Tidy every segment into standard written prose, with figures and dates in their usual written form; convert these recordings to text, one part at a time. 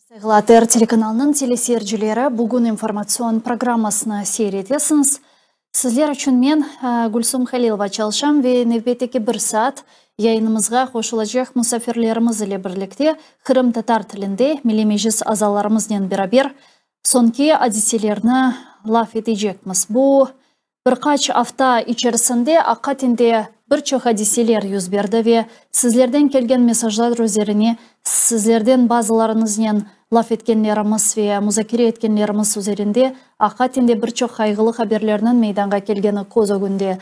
Sayğılı ATR telekanalınıñ teleseyircileri, bugün informatsion programmasını seyir etesiñiz. Sizler içün men, Gülsum Halilova çalışam ve nevbetteki bir saat yayınımızğa qoşulacaq musafirlerimiz ile birlikte qırımtatar tilinde Milliy Meclis azalarımıznen beraber soñki adiselerni laf etecekmiz. Bu Bir qaç afta içerisinde aqiqaten de bir çoq adiseler yüz berdi ve sizlerden kelgen mesajlar üzerine sizlerden bazılarıñıznen laf etkenlerimiz ve muzakere etkenlerimiz üzerinde aqiqaten de bir çoq qayğılı haberlerniñ meydanğa kelgeni köz ögünde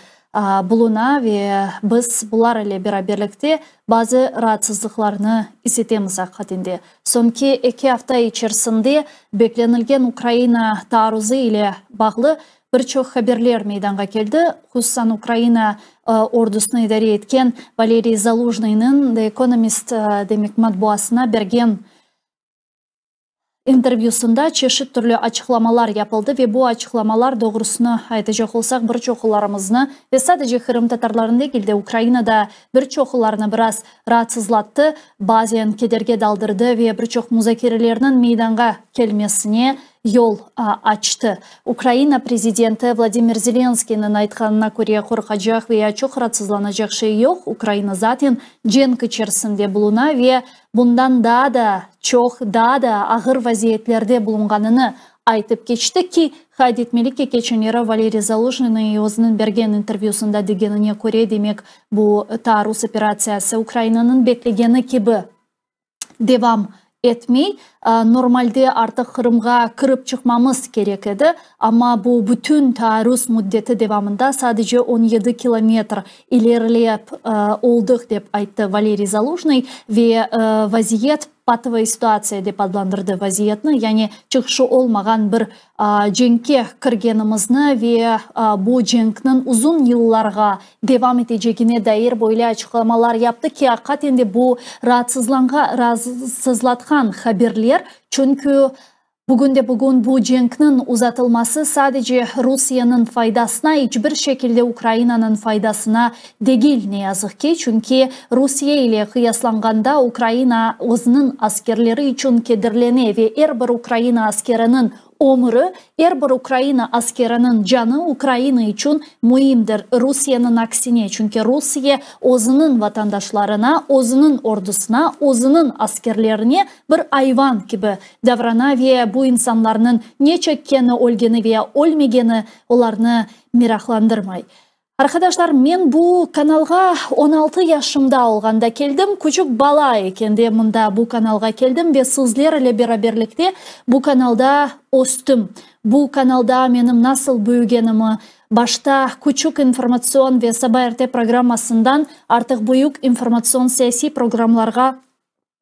buluna ve biz bular ile beraberlikte bazı raatsızlıqlarnı is etemiz aqiqaten de. Soñki eki afta içerisinde beklenilgen Ukraina taarruzı ile bağlı Bir çoq haberler meydanğa keldi, hususan Ukraina ordusını idare etken Valeriy Zalujnıynıñ The Economist demek matbuasına bergen intervyusında çeşit türlü açıqlamalar yapıldı ve bu açıqlamalar, doğrusını aytacaq olsaq, bir çoqlarımıznı ve sadece qırımtatarlarnı degil de, Ukrainada bir çoqlarını biraz raatsızlattı, bazen kederge daldırdı ve bir çoq muzakerelerniñ meydanğa kelmesine yol açtı. Ukraina prezidenti Vladimir Zelenskıynıñ aytqanına köre, qorqacaq veya çoq raatsızlanacaq şey yoq, Ukraina zaten cenk içerisinde buluna ve bundan daa da çoq, daa da ağır vaziyetlerde bulunğanını aytıp keçti ki, qayd etmeli ki, keçenleri Valeriy Zalujnıy özüniñ bergen intervyusında degenine köre, demek, bu taarruz operatsiyası Ukrainanıñ beklegeni kibi devam etmey. Normalde artıq Qırımğa kirip çıqmamız kerek edi, amma bu bütün taarruz müddeti devamında sadece 17 kilometr ilerilep oldıq, dep ayttı Valeriy Zalujnıy ve vaziyet patovaya situatsiya dep adlandırdı vaziyetni, yani çıqışı olmağan bir cenkke kirgenimizni ve bu cenkniñ uzun yıllarğa devam etecegine dair böyle açıqlamalar yaptı ki, aqiqaten de bu raatsızlatqan haberler, çünki bugünde-bugün bu cenkniñ uzatılması sadece Rusiyeniñ faydasına, iç bir şekilde Ukrainanıñ faydasına degil, ne yazıq ki, çünki Rusiye ile qıyaslanğanda Ukraina özüniñ askerleri içün kederlene ve er bir Ukraina askeriniñ ömüri, er bir Ukraina askeriniñ canı Ukraina içün müimdir, Rusiyeniñ aksine, çünki Rusiye özüniñ vatandaşlarına, özüniñ ordusına, özüniñ askerlerine bir ayvan kibi davrana ve bu insanlarnıñ ne çekkeni, ölgeni veya ölmegeni olarnı meraqlandırmay. Arqadaşlar, men bu kanalğa 16 yaşımda olğanda keldim, küçük bala ekende mında bu kanalğa keldim ve sizler ile beraberlikte bu kanalda östüm. Bu kanalda menim nasıl büyügenimi, başta küçük informatsion ve saba erte programmasından artıq büyük informatsion-siyasiy programlarğa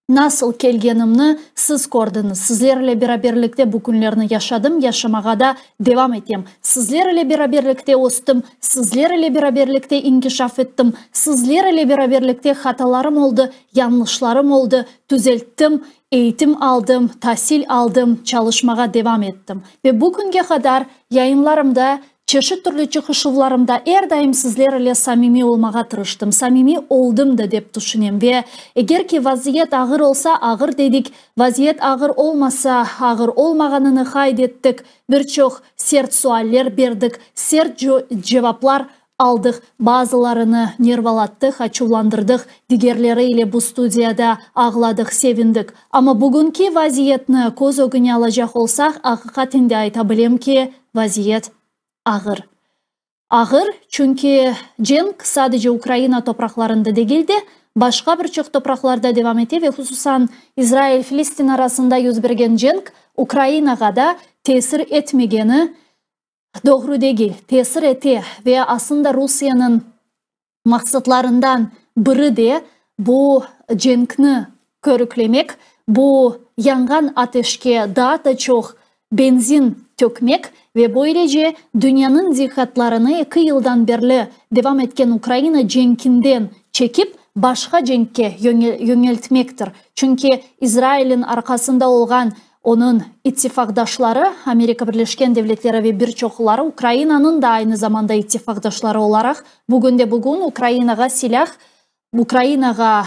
Nasıl kelgenimni siz kördiñiz. Sizler ile beraberlikte bu künlerni yaşadım, yaşamağa da devam etem. Sizler ile beraberlikte östim, sizler ile beraberlikte inkişaf ettim, sizler ile beraberlikte hatalarım oldı, yañlışlarım oldı, tüzelttim, eğitim aldım, tasil aldım, çalışmağa devam ettim. Ve bu künge qadar yayınlarımda Çeşit türlü çıqışuvlarımda er daim sizler ile samimiy olmağa tırıştım, samimiy oldım da dep tüşünem ve eger ki vaziyet ağır olsa, ağır dedik, vaziyet ağır olmasa, ağır olmağanını qayd ettik, bir çoq sert sualler berdik, sert cevaplar aldıq, bazılarını nervalattıq, açuvlandırdıq, digerleri ile bu studiyada ağladıq, sevindik. Amma bugünki vaziyetni köz ögüne alacaq olsaq, aqiqaten de ayta bilem ki, Vaziyet ağır. Ağır, çünki cenk sadece Ukraina topraqlarında degil de, başqa bir çoq topraqlarda devam ete ve hususan İsrail-Filistin arasında yüz bergen cenk Ukrainağa da tesir etmegeni doğru degil, tesir ete ve aslında Rusiyeniñ maqsatlarından biri de bu cenkni körüklemek, bu yanğan ateşke daa da çoq benzin tökmek ve böylece dünyanıñ diqqatlarını eki yıldan berli devam etken Ukraina cenkinden çekip, başqa cenkke yöñeltmektir. Çünki İsrailniñ arqasında olğan. Onıñ ittifaqdaşları, Amerika Birleşken Devletleri ve bir çoqları Ukrainanıñ da aynı zamanda ittifaqdaşları olaraq, bugünde-bugün Ukrainağa silâh, Ukrainağa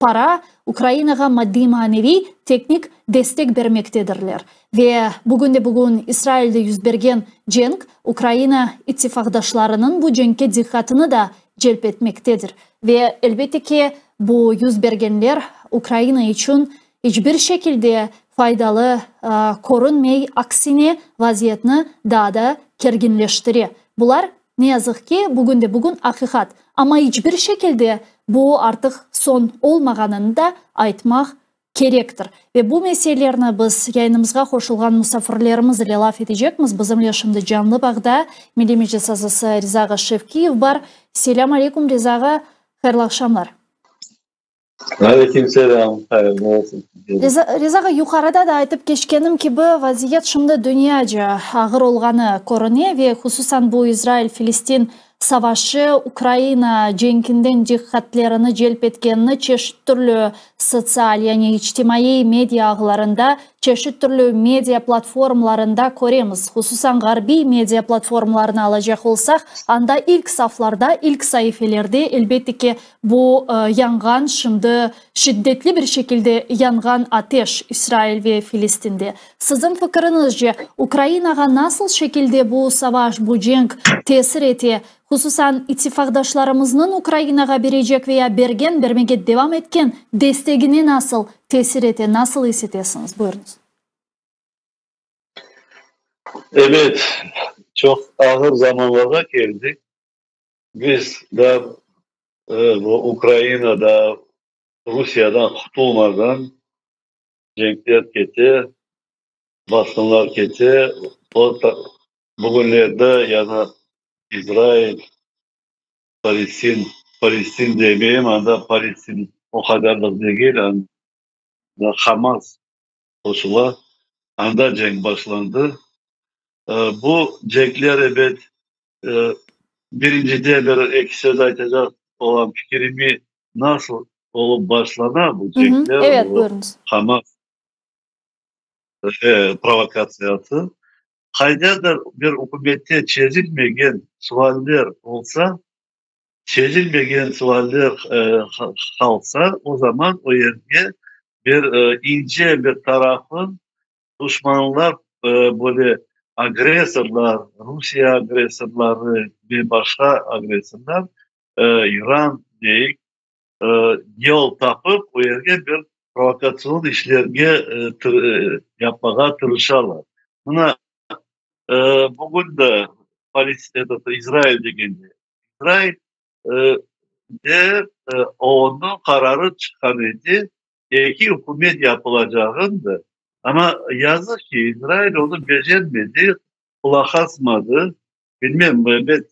para, Ukrainağa maddiy-maneviy, teknik destek bermektedirler. Ve bugünde-bugün İsrailde yüz bergen cenk Ukraina ittifaqdaşlarınıñ bu cenkke diqqatını da celp etmektedir. Ve, elbette ki, bu yüz bergenler Ukraina içün iç bir şekilde faydalı körünmey, aksine, vaziyetni daa da kerginleştire. Bular, ne yazıq ki, bugünde-bugün aqiqat. Amma iç bir şekilde bu artıq soñ olmağanını da aytmaq kerektir. Ve bu meselelerni biz yayınımızğa qoşulğan musafirlerimiz ile laf etecekmiz. Bizimle şimdi canlı bağda Milliy Meclis azası Riza ağa Şevkiyev bar. Selâm aleyküm, Riza ağa, hayırlı aqşamlar. Aleyküm selâm, hayırlı olsun sizge de. Riza ağa, yuqarıda da aytıp keçkenim kibi, vaziyet şimdi dünyaca ağır olğanı körüne ve hususan bu İsrail-Filistin savaşı Ukraina cenkinden diqqatlerini celp etkenini çeşit türlü sotsial, yani içtimaiy media ağlarında, çeşit türlü media platformlarında köremiz. Hususan ğarbiy media platformlarını alacaq olsaq, anda ilk saflarda, ilk saifelerde, elbette ki, Bu yanğan, şimdi şiddetli bir şekilde yanğan ateş İsrail ve Filistinde. Siziñ fikiriñizce, Ukrainağa nasıl şekilde bu savaş, bu cenk tesir ete, hususan ittifaqdaşlarımıznıñ Ukrainağa berecek veya bergen, bermege devam etken destegine nasıl tesir ete, nasıl is etesiñiz? Buyurıñız. Ebet, çoq ağır zamanlarğa keldik. Biz daa bu Ukraina daa Rusiyadan qutulmadan cenkler kete, basqınlar kete. O bugünlerde yani İsrail, Palestin, Palestin demeyim, anda Palestin o qadarlıq degil, anda Hamas qoşula, anda cenk başlandı. Bu cenkler, ebet, birincide bir-eki söz aytacaq olam, fikirimi, nasıl olıp başlana bu cenkler, Evet, bu buyurıñız. Hamas provokatsiyası. Qaydadır bir ükümette çezilmegen sualler olsa, çezilmegen sualler qalsa, o zaman o yerge bir ince bir tarafın duşmanlar, böyle agressorlar, Rusiye agressorları ve başqa agressorlar, İran deyik, yol tapıp, o yerge bir provokatsion işlerge yapmağa tırışalar. Mına, bugün de İsrail degende, İsrail de OONnıñ qararı çıqqan edi, eki ükümet yapılacağındı. Amma yazıq ki, İsrail onı becermedi, qulaq asmadı. Bilmem, ebet,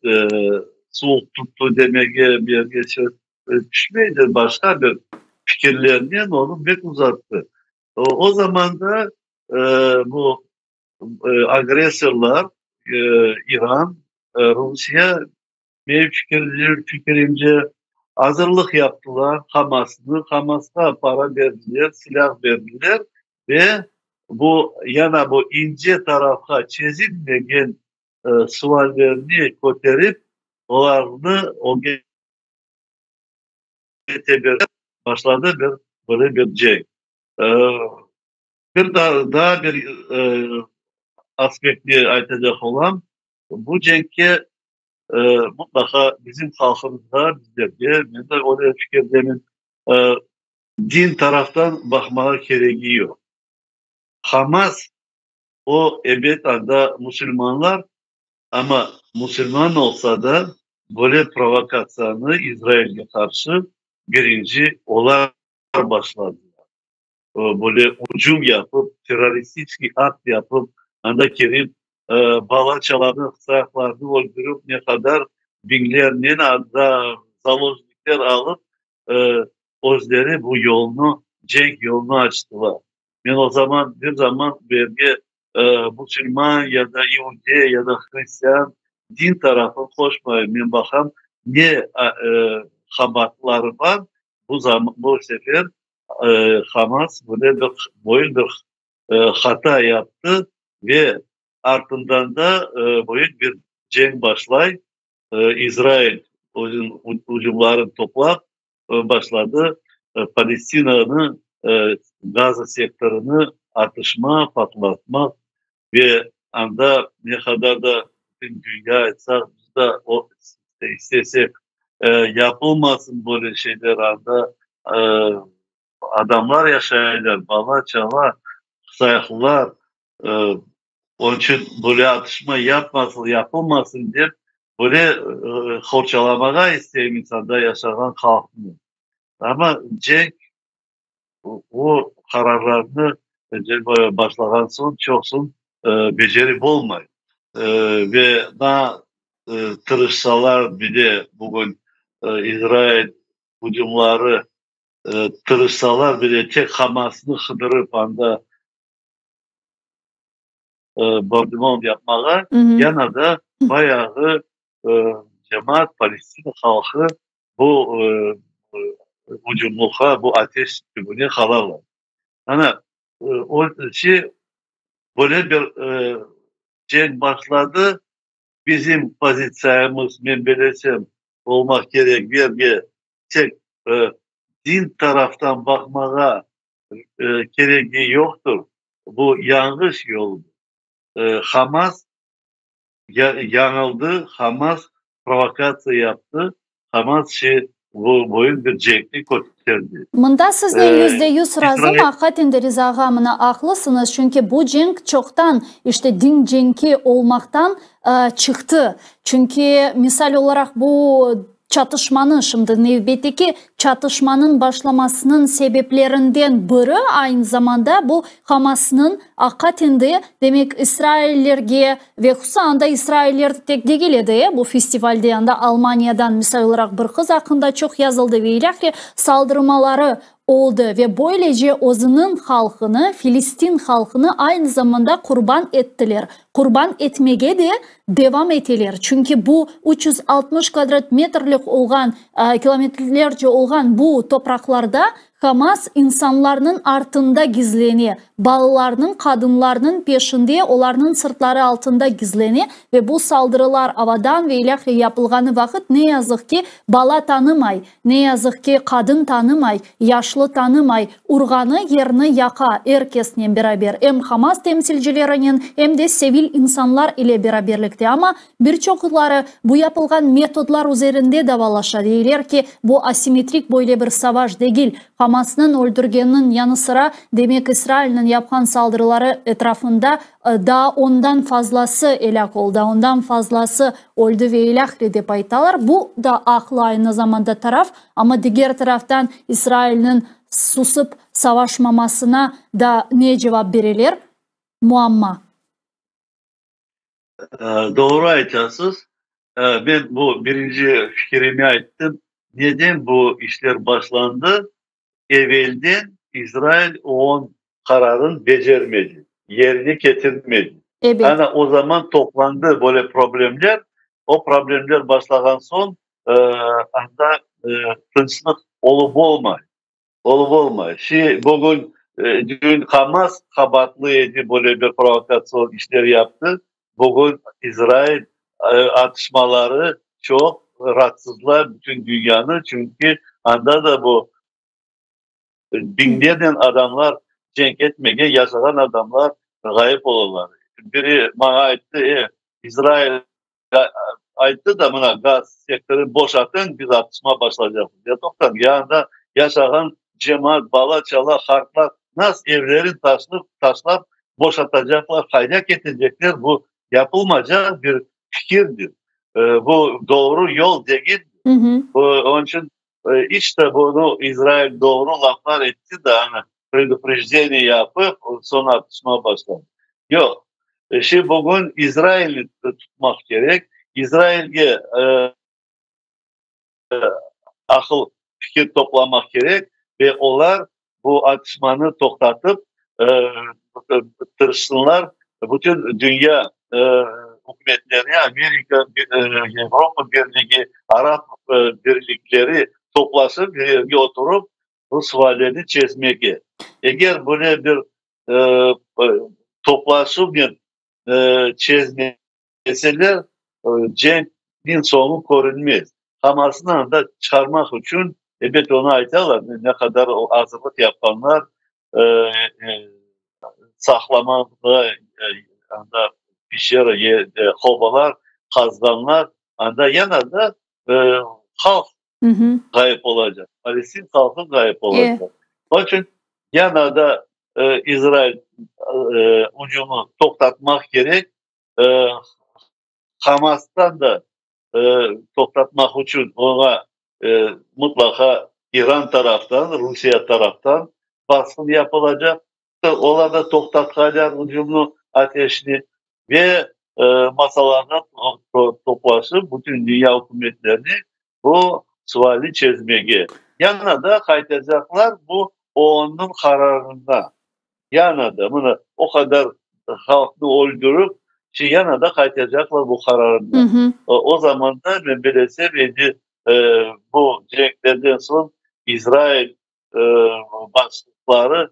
suvuq tuttı demege bir yerge söz tüşmeydir, başqa bir fikirlernen onı bek uzattı. O zamanda bu agressorlar, İran, Rusiye, menim fikirimce, azırlıq yaptılar Hamasnı, Hamasqa para berdiler, silâh berdiler ve bu yana bu ince tarafqa çezilmegen suallerni köterip, olarnı ögge başladı bir böyle bir cenk. Bir daa bir aspektni aytacaq olam, bu cenkke mutlaqa bizim halqımızğa, bizlerge, men de öyle fikirdemim, din taraftan baqmağa keregi yoq. Hamas, o, ebet, anda musulmanlar, amma musulman olsa da, böyle provokatsiyanı İsrailge qarşı birinci olar başladılar. Böyle ücüm yapıp, terroristiçkiy akt yapıp, anda kirip, bala-çalanı, saqlarnı öldürip, ne qadar biñlernen anda zalojnikler alıp, özleri bu yolnı, cenk yolunı açtılar. Men o zaman, bir zaman bu yerge musulman ya da iudey ya da hristian din tarafını qoşmayım, men baqam, ne qabaatları bar, bu bu sefer Hamas böyle bir, böyle bir. hata yaptı ve artından da büyük bir cenk başlay. İsrail özüniñ ücümlarını toplap başladı, Palestinanı, Gaza sektorını atışma, patlatmaq ve anda ne qadar da bütün dünya aytsaq, biz da istesek, yapılmasın böyle şeyler, anda adamlar yaşaylar, bala-çala, sayaqlılar, onıñ içün böyle atışma yapmasın, yapılmasın dep, böyle qorçalamağa isteymiz anda yaşağan halqnı. Amma cenk o qararlarnı başlağan soñ çoqsun becerip olmay. Ve daa tırışsalar bile, bugün İsrail ücümları tırışsalar bile, tek Hamasnı qıdırıp anda bombardıman yapmağa, yana da bayağı cemaat, Palestina halqı bu ücümlıqqa, bu ateş tübüne qalalar. Ana, o şey, böyle bir cenk başladı, bizim pozitsiyamız, men belesem, olmaq kerek, berge tek din taraftan baqmağa keregi yoqtır, bu yañlış yoldır. Hamas yañıldı, Hamas provokatsiya yaptı, Hamas şey, bu büyük bir cenkni köterdi. Mında siznen %100 razım, aqiqaten de, Riza ağa, mına aqlısıñız, çünki bu cenk çoqtan, işte, din cenki olmaqtan çıqtı. Çünki, misal olaraq, bu çatışmanı, şimdi nevbetteki çatışmanıñ başlamasınıñ sebeplerinden biri aynı zamanda bu Hamasnıñ aqiqaten de, demek, İsraillerge ve hususan anda İsrailler tek degil edi, bu festivalde anda Almaniyadan, misal olaraq, bir qız aqqında çoq yazıldı ve ilâhre saldırmaları oldı ve böylece özüniñ halqını, Filistin halqını aynı zamanda qurban ettiler, qurban etmege de devam eteler, çünki bu 360 kvadrat metrlik olğan, kilometrlerce olğan bu topraqlarda Hamas insanlarnıñ artında gizlene, balalarnıñ, qadınlarnıñ peşinde, olarnıñ sırtları altında gizlene ve bu saldırılar avadan ve ilâhre yapılğanı vaqıt, ne yazıq ki, bala tanımay, Ne yazıq ki, qadın tanımay, yaşlı tanımay, urğanı yerni yaqa, er kesnen beraber, em Hamas temsilcilerinen, em de sevil insanlar ile beraberlikte. Amma bir çoqları bu yapılğan metodlar üzerinde davalaşa, deyler ki, bu asimetrik böyle bir savaş degil, Hamasnıñ öldürgeniniñ yanı sıra, demek, İsrailniñ yapqan saldırıları etrafında Daa ondan fazlası elâk oldı, ondan fazlası öldi ve ilâhre dep aytalar. Bu da aqlı aynı zamanda taraf, amma diger taraftan İsrailniñ susıp savaşmamasına da ne cevap bereler, muamma. Doğru aytasız. Men bu birinci fikirimi ayttım. Neden bu işler başlandı? Evelden İsrail oon qararın becermedi, yerine ketirmedi. Ebet. Ana o zaman toplandı böyle problemler. O problemler başlağan soñ anda tınçlıq olıp olmay, olıp olmay. Şi, bugün dün Hamas qabaatlı edi, böyle bir provokatsion işler yaptı. Bugün İsrail atışmaları çoq raatsızlay bütün dünyanı, çünki anda da bu biñlernen adamlar, cenk etmegen, yaşağan adamlar ğayıp olalar. Biri maña ayttı, e, İsrail ayttı da, mına, gaz sektorını boşatıñ, biz atışma başlaycaqmız. Ya toqtañ, ya anda yaşağan cemaat, bala-çala, qartlar nasıl evlerini taşlap boşatacaqlar, qayda ketecekler, bu yapılmaycaq bir fikirdir. Bu doğru yol degil. Onıñ içün iç te bunı İsrail doğru laflar etti de, ana, preduprejdeniye yapıp, soñ atışma başladı. Yoq. Şimdi bugün İsrailni tutmaq kerek. İsrailge aqıl, fikir toplamaq kerek ve olar bu atışmanı toqtatıp tırışsınlar. Bütün dünya ükümetleri, Amerika, Avropa Birligi, Arap birlikleri toplaşıp, bir yerge oturıp, bu suallerni çezmege. Eger böyle bir. toplaşuvnen çezmeseler, cenkniñ soñu körünmez. Hamasnı anda çıqarmaq içün, ebet, onı aytalar, ne qadar azırlıq yapqanlar, saqlamağa anda peşçera, qobalar qazğanlar, anda yana da halq ğayıp olacaq, Palestin halqı ğayıp olacaq. Onıñ içün yana da İsrail ücümni toqtatmaq kerek, Hamastan da toqtatmaq içün oña mıtlaqa İran taraftan, Rusiye taraftan basqın yapılacaq. Olar da toqtatqanlar ücümni, ateşni ve masalarğa toplaşıp bütün dünya ükümetlerini bu sualni çezmege. Yana da qaytacaqlar bu OONnıñ qararına. Yana da, mına, o qadar halqnı öldürip, şimdi yana da qaytacaqlar bu qararına. O zaman da, men bilesem, endi bu cenklerden soñ İsrail başlıqları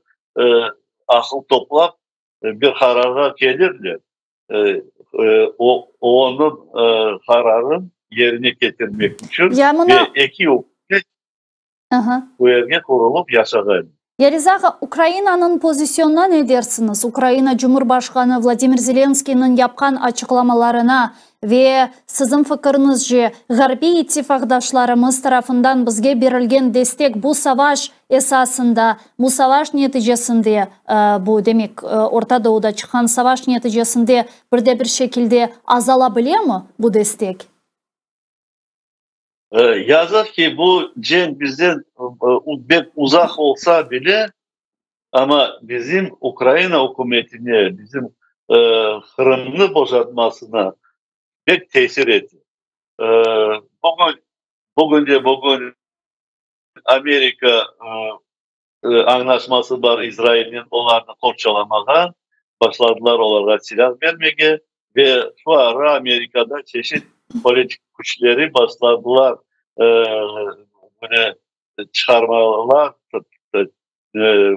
aqıl toplap bir qararğa kelirler, OONnıñ qararın yerine ketirmek içün ve eki ükümet bu yerge qurulıp yaşağan. Ya Riza ağa, Ukrainanıñ pozisyonına ne dersiñiz? Ukraina Cumhurbaşqanı Vladimir Zelenskıynıñ yapqan açıqlamalarına ve siziñ fikiriñizce, ğarbiy ittifaqdaşlarımız tarafından bizge berilgen destek bu savaş esasında, bu savaş neticesinde, bu, demek, Orta Doğuda çıqqan savaş neticesinde bir de bir şekilde azala bilemi bu destek? Yazıq ki, bu cenk bizden pek uzaq olsa bile, amma bizim Ukraina ükümetine, bizim Qırımnı boşatmasına pek tesir ete. Bugün, bugün de bugün Amerika añlaşması bar İsrailnen, olarnı qorçalamağa başladılar, olarğa silâh bermege ve şu ara Amerikada çeşit politik küçleri başladılar böyle çıqarmalar,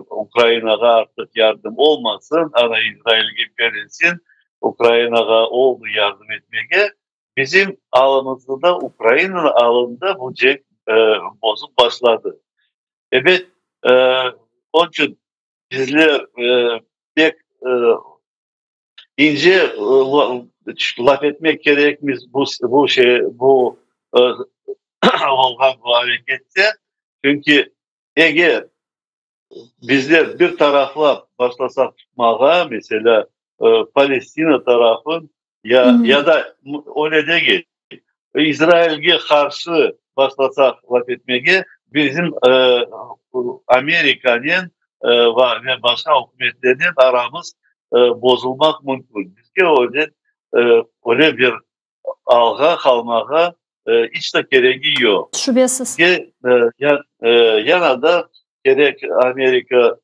Ukrainağa artıq yardım olmasın, ana İsrailge berilsin, Ukrainağa oldı yardım etmege. Bizim alımızda da, Ukrainanıñ alında bu cenk bozıp başladı. Ebet, onıñ içün bizler pek ince laf etmek kerekmiz bu bu şey bu olğan bu arekette, çünki eger bizler bir taraflap başlasaq tutmağa, meselâ, Palestina tarafın ya ya da öyle degil, İsrailge qarşı başlasaq laf etmege, bizim Amerikanen ve başqa ükümetlernen aramız bozulmaq mümkün. Bizge öyle öyle bir alğa qalmağa iç de keregi yoq. Şübesiz. Bizge yana da kerek Amerika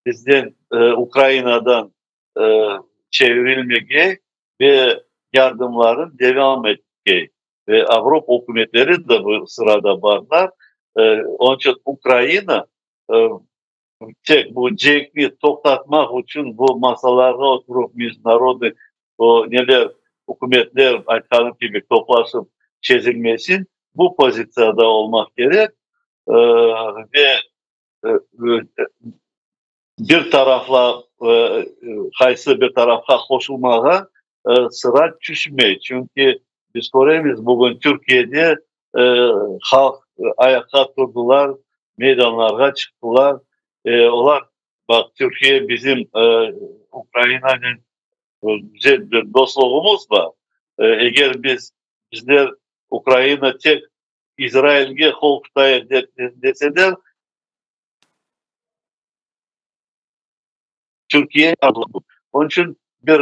bizden Ukrainadan çevirilmege ve yardımların devam etmege. Ve Avropa ükümetleri de bu sırada barlar. Onıñ içün Ukraina tek bu cenkni toqtatmaq içün bu masalarğa oturıp, mejdunarodnıy o neler, ükümetler, aytqanım kibi, toplaşıp çezilmesin, bu pozitsiyada olmaq kerek ve bir tarafla, qaysı bir tarafqa qoşulmağa sıra tüşmey. Çünki biz köremiz, bugün Türkiyede halq ayaqqa turdılar, meydanlarğa çıqtılar. Olar, baq, Türkiye bizim Ukrainanen güzel bir dostluğımız bar. Eger biz, bizler Ukraina tek İsrailge qol tutayıq dep deseler, Türkiye Onıñ içün bir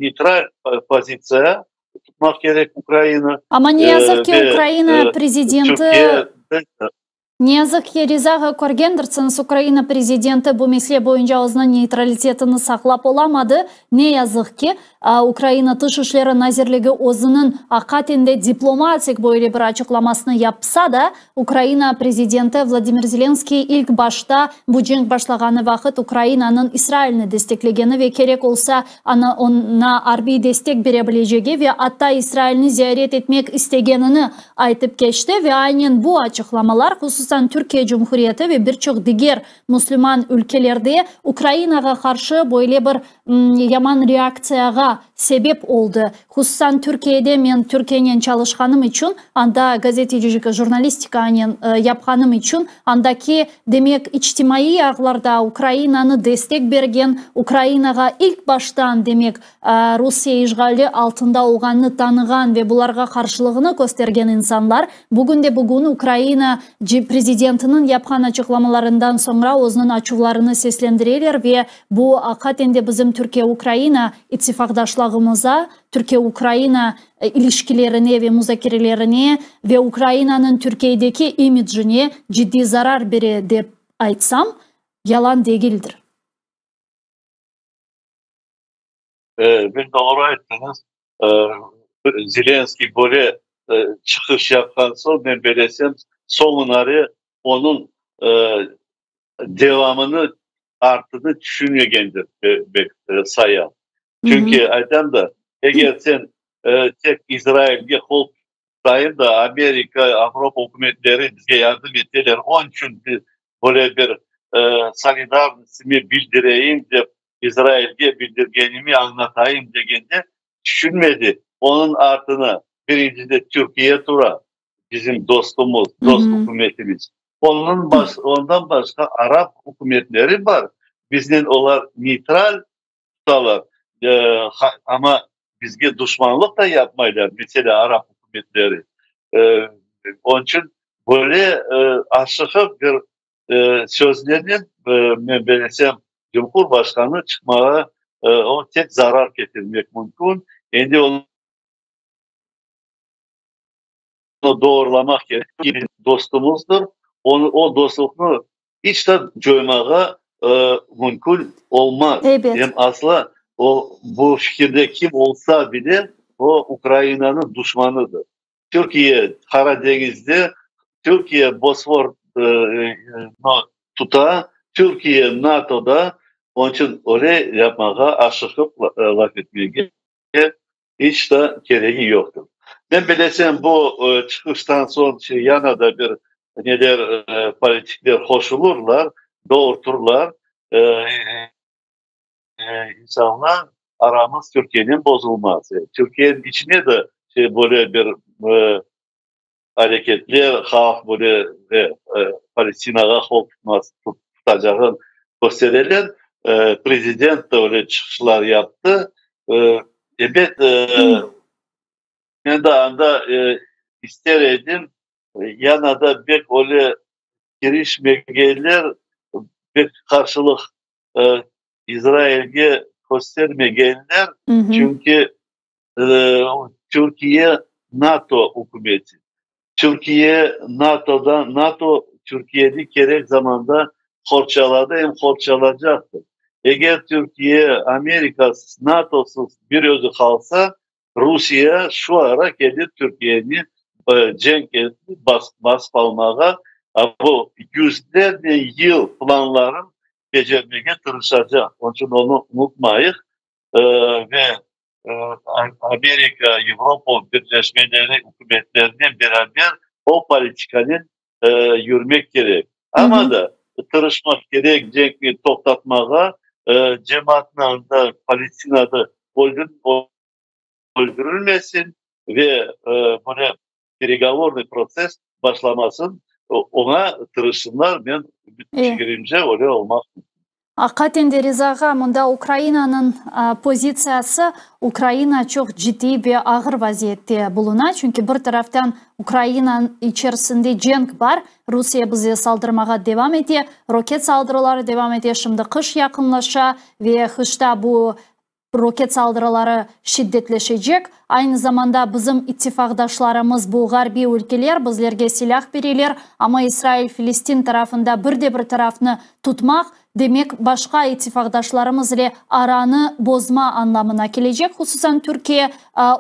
neytral pozitsiya tutmaq kerek Ukraina. Amma ne yazıq ki, Ukraina prezidenti, ne yazıq ki, Riza ağa, körgendirsiñiz, Ukraina prezidenti bu mesele boyunca özüniñ neytralitetini saqlap olamadı, ne yazıq ki. Ukraina Tış işleri nazirligi özüniñ aqaten de diplomatik böyle bir açıqlamasını yapsa da, Ukraina prezidenti Vladimir Zelenskiy ilk başta bu cenk başlağanı vaqıt Ukrainanıñ İsrailni desteklegeni ve kerek olsa oña arbiy destek bere bilecegi ve atta İsrailni ziyaret etmek istegenini aytıp keçti ve aynen bu açıqlamalar hususan Türkiye Cumhuriyeti ve bir çoq diger musulman ülkelerde Ukrainağa qarşı böyle bir yaman reaktsiyağa sebep oldı. Hususan Türkiyede men Türkiyenen çalışqanım içün, anda gazetecilik, jurnalistikanen yapqanım içün, andaki, demek, içtimaiy ağlarda Ukrainanı destek bergen, Ukrainağa ilk baştan, demek, Rusiye işğali altında olğanını tanığan ve bularğa qarşılığını köstergen insanlar bugünde-bugün Ukraina prezidentiniñ yapqan açıqlamalarından soñra özüniñ açuvlarını seslendireler ve bu aqaten de bizim Türkiye-Ukraina ittifaqdaşlığımıza, Türkiye-Ukraina ilişkilerine ve muzakerelerine ve Ukrainanıñ Türkiyedeki imicine ciddiy zarar bere dep aytsam, yalan degildir. Pek doğru ayttıñız. Zelenskiy böyle çıqış yapqan soñ, men belesem, soñunare onıñ devamını, artını tüşünmegendir dep sayam. Çünki aytam da, eger sen tek İsrailge qol tutayım da, Amerika, Avropa ükümetleri bizge yardım eteler, onıñ içün böyle bir solidarnostımı bildireyim dep, İsrailge bildirgenimi añlatayım degende tüşünmedi. Onıñ artına birincide Türkiye tura, bizim dostumız, dost ükümetimiz. Onıñ ondan başqa arap ükümetleri bar, biznen olar neytral tutalar, amma bizge duşmanlıq da yapmaylar, meselâ, arap ükümetleri. Onıñ içün böyle aşıqıp bir sözlernen, men belesem, Cumhurbaşqanı çıqmağa, o tek zarar ketirmek mümkün. Endi onı doğurlamaq kerek, dostumızdır, onı, o dostluqnı iç de coymağa mümkün olmaz. Em asla o, bu fikirde kim olsa bile, o Ukrainanıñ duşmanıdır. Türkiye Qara deñizde, Türkiye Bosfor tuta, Türkiye NATOda, onıñ içün öyle yapmağa, aşıqıp laf etmege iç de keregi yoqtır. Men bilesem, bu çıqıştan soñ yana da bir neler politikler qoşulurlar, doğurtırlar. İnsanlar, aramız Türkiyenen bozulmaz. Türkiyeniñ içine de böyle bir areketler, halq böyle Palestinağa qol tutmaz, tutacağını köstereler. Prezident de öyle çıqışlar yaptı. Ebet, men de anda ister edim, yana da bek öyle kirişmegenler, bek qarşılıq İsrailge köstermegenler, çünki Türkiye NATO ükümeti, Türkiye NATOda, NATO Türkiyeni kerek zamanda qorçaladı, em qorçalacaqtır. Eger Türkiye Amerikasız, NATOsız bir özü qalsa, Rusiye şu ara kelip Türkiyeni cenk etip basıp almağa, bu yüzlernen yıl planların becermege tırışacaq. Onıñ içün onı unutmayıq ve Amerika, Avropa birleşmeleri ükümetlerinen beraber o politikanen yürmek kerek. Amma da tırışmaq kerek cenkni toqtatmağa, cemaatnı anda Palestinada öldürilmesin ve böyle peregovornıy protsess başlamasın, oña tırışsınlar, men fikirimce, öyle olmaq mümkün. Aqaten de, Riza ağa, mında Ukrainanıñ pozitsiyası, Ukraina çoq ciddiy ve ağır vaziyette buluna, çünki bir taraftan Ukraina içerisinde cenk bar, Rusiye bize saldırmağa devam ete, roket saldırıları devam ete, şimdi qış yaqınlaşa ve qışta bu. Roket saldırıları şiddetleşecek. Aynı zamanda bizim ittifaqdaşlarımız, bu ğarbiy ülkeler, bizlerge silâh bereler, amma İsrail-Filistin tarafında bir de bir tarafnı tutmaq, demek, başqa ittifaqdaşlarımız ile aranı bozma añlamına kelecek, hususan Türkiye,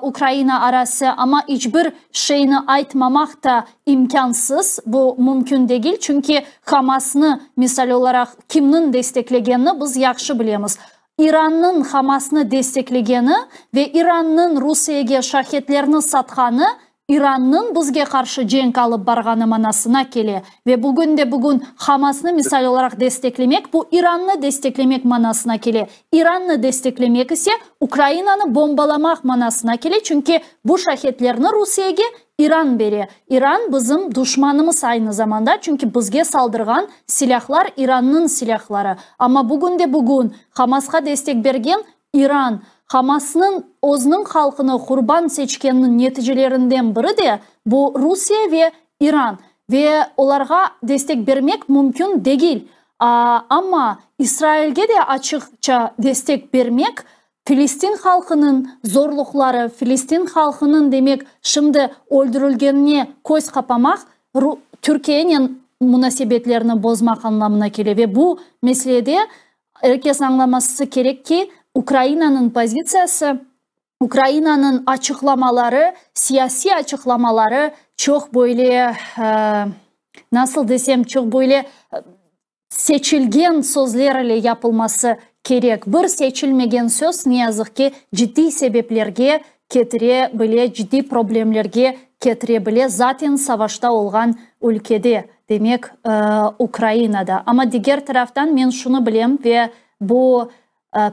Ukraina arası. Amma iç bir şeyni aytmamaq ta imkânsız, bu mümkün degil, çünki Hamasnı, misal olaraq, kimniñ desteklegenini biz yahşı bilemiz. İrannıñ Hamasnı desteklegeni ve İrannıñ Rusiyege şahedlerni satqanı İrannıñ bizge qarşı cenk alıp barğanı manasına kele. Ve bugün de bugün Hamasnı misal olaraq desteklemek, bu İrannı desteklemek manasına kele. İrannı desteklemek ise Ukrainanı bombalamaq manasına kele, çünki bu şahedlerni Rusiyege İran bere. İran bizim duşmanımız aynı zamanda, çünki bizge saldırğan silâhlar İrannıñ silâhları. Amma bugün de bugün Hamasqa destek bergen İran, Hamasnıñ özüniñ halqını qurban seçkeniniñ neticelerinden biri de bu Rusiye ve İran. Ve olarğa destek bermek mümkün degil. Amma İsrailge de açıqça destek bermek Filistin halqınıñ zorluqları, Filistin halqınıñ, demek, şimdi öldürilgenine köz qapamaq, Türkiyenen munasebetlerni bozmaq añlamına kele. Ve bu meselede er kes añlaması kerek ki, Ukrainanıñ pozitsiyası, Ukrainanıñ açıqlamaları, siyasiy açıqlamaları çoq böyle, nasıl desem, çoq böyle seçilgen sözler ile yapılması kerek. Bir seçilmegen söz, ne yazıq ki, ciddiy sebeplerge ketire bile, ciddiy problemlerge ketire bile, zaten savaşta olğan ülkede, demek, Ukrainada. Amma diger taraftan men şunı bilem ve bu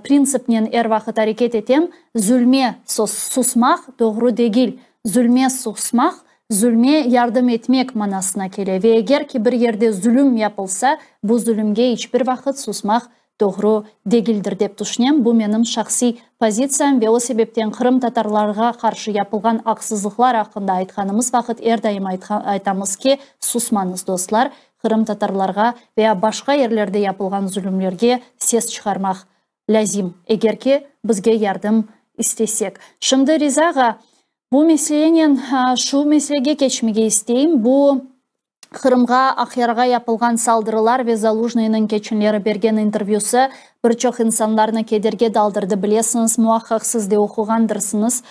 printsipnen er vaqıt areket etem, zulme susmaq doğru degil. Zulme susmaq, zulme yardım etmek manasına kele. Ve eger ki bir yerde zulüm yapılsa, bu zulümge iç bir vaqıt susmaq doğru degildir, dep tüşünem. Bu menim şahsiy pozitsiyam ve o sebepten qırımtatarlarğa qarşı yapılğan aqsızlıqlar aqqında aytqanımız vaqıt er daim aytamız ki, susmañız, dostlar, qırımtatarlarğa veya başqa yerlerde yapılğan zulümlerge ses çıqarmaq lâzim, eger ki bizge yardım istesek. Şimdi, Riza ağa, bu meselenen şu meselege keçmege isteyim, bu Qırımğa, Aqyarğa yapılğan saldırılar ve Zalujnıynıñ keçenleri bergen intervyüsi bir çoq insanlarnı kederge daldırdı, bilesiñiz, muaqqaq siz de oquğandırsıñız,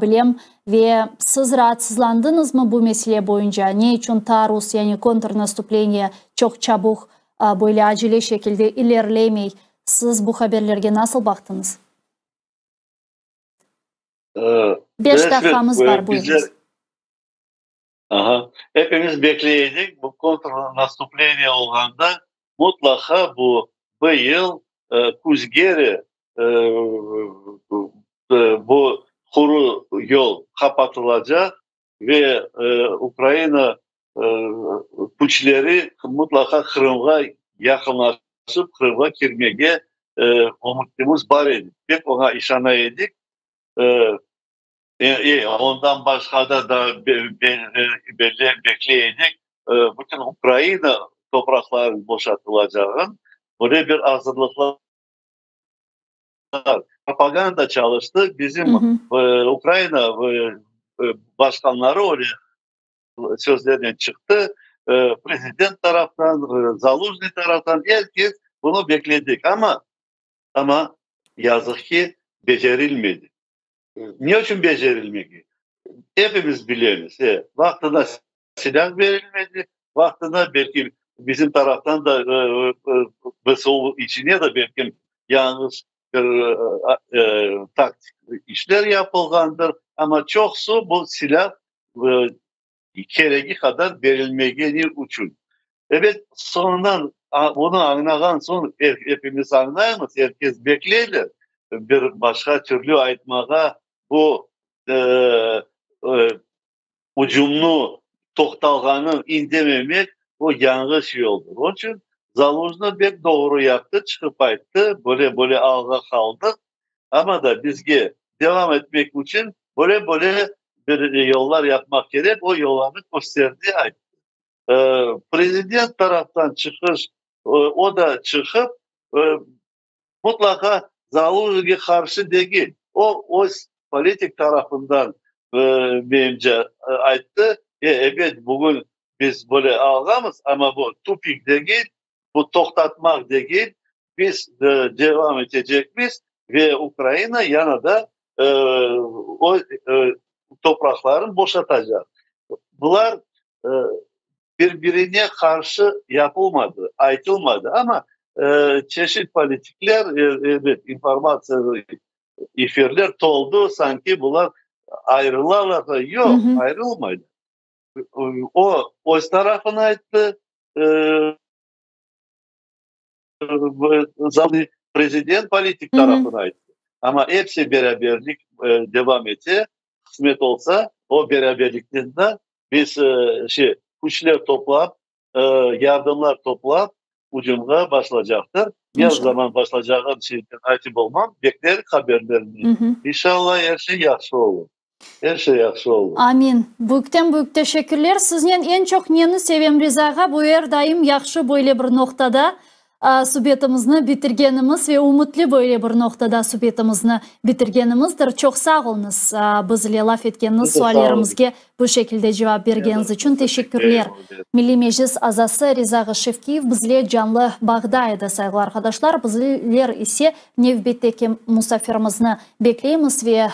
bilem. Ve siz raatsızlandıñızmı bu mesele boyunca? Ne içün taarruz, yani kontrnastupleniye, çoq çabuq, böyle acele şekilde ilerlemey? Siz bu haberlerge nasıl baqtıñız? Beş daqqamız bar, buyurıñız. Aha, epimiz bekley edik, bu kontrnastupleniye olğanda mutlaqa bu yıl küzgeri bu quru yol qapatılacaq ve Ukraina küçleri mutlaqa Qırımğa yaqınlaşıp, Qırımğa kirmege ümütimiz bar edi, pek oña işana edik. Ondan başqa da daa bekley edik, bütün Ukraina topraqlarınıñ boşatılacağın, böyle bir azırlıqlar, propaganda çalıştı, bizim Ukraina başqanları öyle sözlernen çıqtı, prezident taraftan, Zalujnıy taraftan, er kes bunı bekledik, amma, amma yazıq ki, becerilmedi. Ne içün becerilmedi? Epimiz bilemiz, vaqtında silâh berilmedi, vaqtında belki bizim taraftan da VSU içine de belki yañlış bir taktik işler yapılğandır, amma çoqusı bu silâh keregi qadar berilmegeni içün. Ebet, soñundan bunı añlağan soñ epimiz añlaymız, er kes bekleyler, bir başqa türlü aytmağa bu ucumnı toqtalğanı indememek, bu yañlış yoldır. Onıñ içün Zalujnıy bek doğru yaptı, çıqıp ayttı, böyle-böyle alğa qaldıq, amma da bizge devam etmek içün böyle-böyle bir yollar yapmaq kerek, o yollarnı kösterdi, ayttı. Prezident taraftan çıqış, o da çıqıp, mutlaqa. Zalujnıyge qarşı degil. O, öz politik tarafından, menimce, ayttı, e, ebet, bugün biz böyle alğanmız, amma bu tupik degil, bu toqtatmaq degil, biz devam etecekmiz ve Ukraina yana da öz topraqlarını boşatacaq. Bular bir-birine qarşı yapılmadı, aytılmadı, amma çeşit politikler, ebet, informatsiya efirler toldu, sanki bular ayrılalar. Yoq, ayrılmaylar. O, öz tarafını ayttı, prezident politik tarafını ayttı. Amma episi beraberlik devam ete, qısmet olsa, o beraberlikten de biz şey, küçler toplap, yardımlar toplap, ucumğa başlacaqtır. Ne zaman başlacağını şimdiden aytıp olmam, beklerik haberlerini. İnşallah, er şey yahşı olur. Er şey yahşı olur. Amin. Büyükten büyük teşekkürler. Siznen eñ çoq neni sevem, Riza ağa, bu er daim yahşı böyle bir noqtada subetimizni bitirgenimiz ve ümütli böyle bir noqtada subetimizni bitirgenimizdir. Çoq sağ oluñız, biz ile laf etkeniñiz, suallerimizge bu şekilde cevap bergeniñiz içün teşekkürler. Milliy Meclis azası Riza ağa Şevkiyev bizle canlı bağda edi, sayğılı arqadaşlar. Bizler ise Nevbetteki musafirimizni bekleymiz ve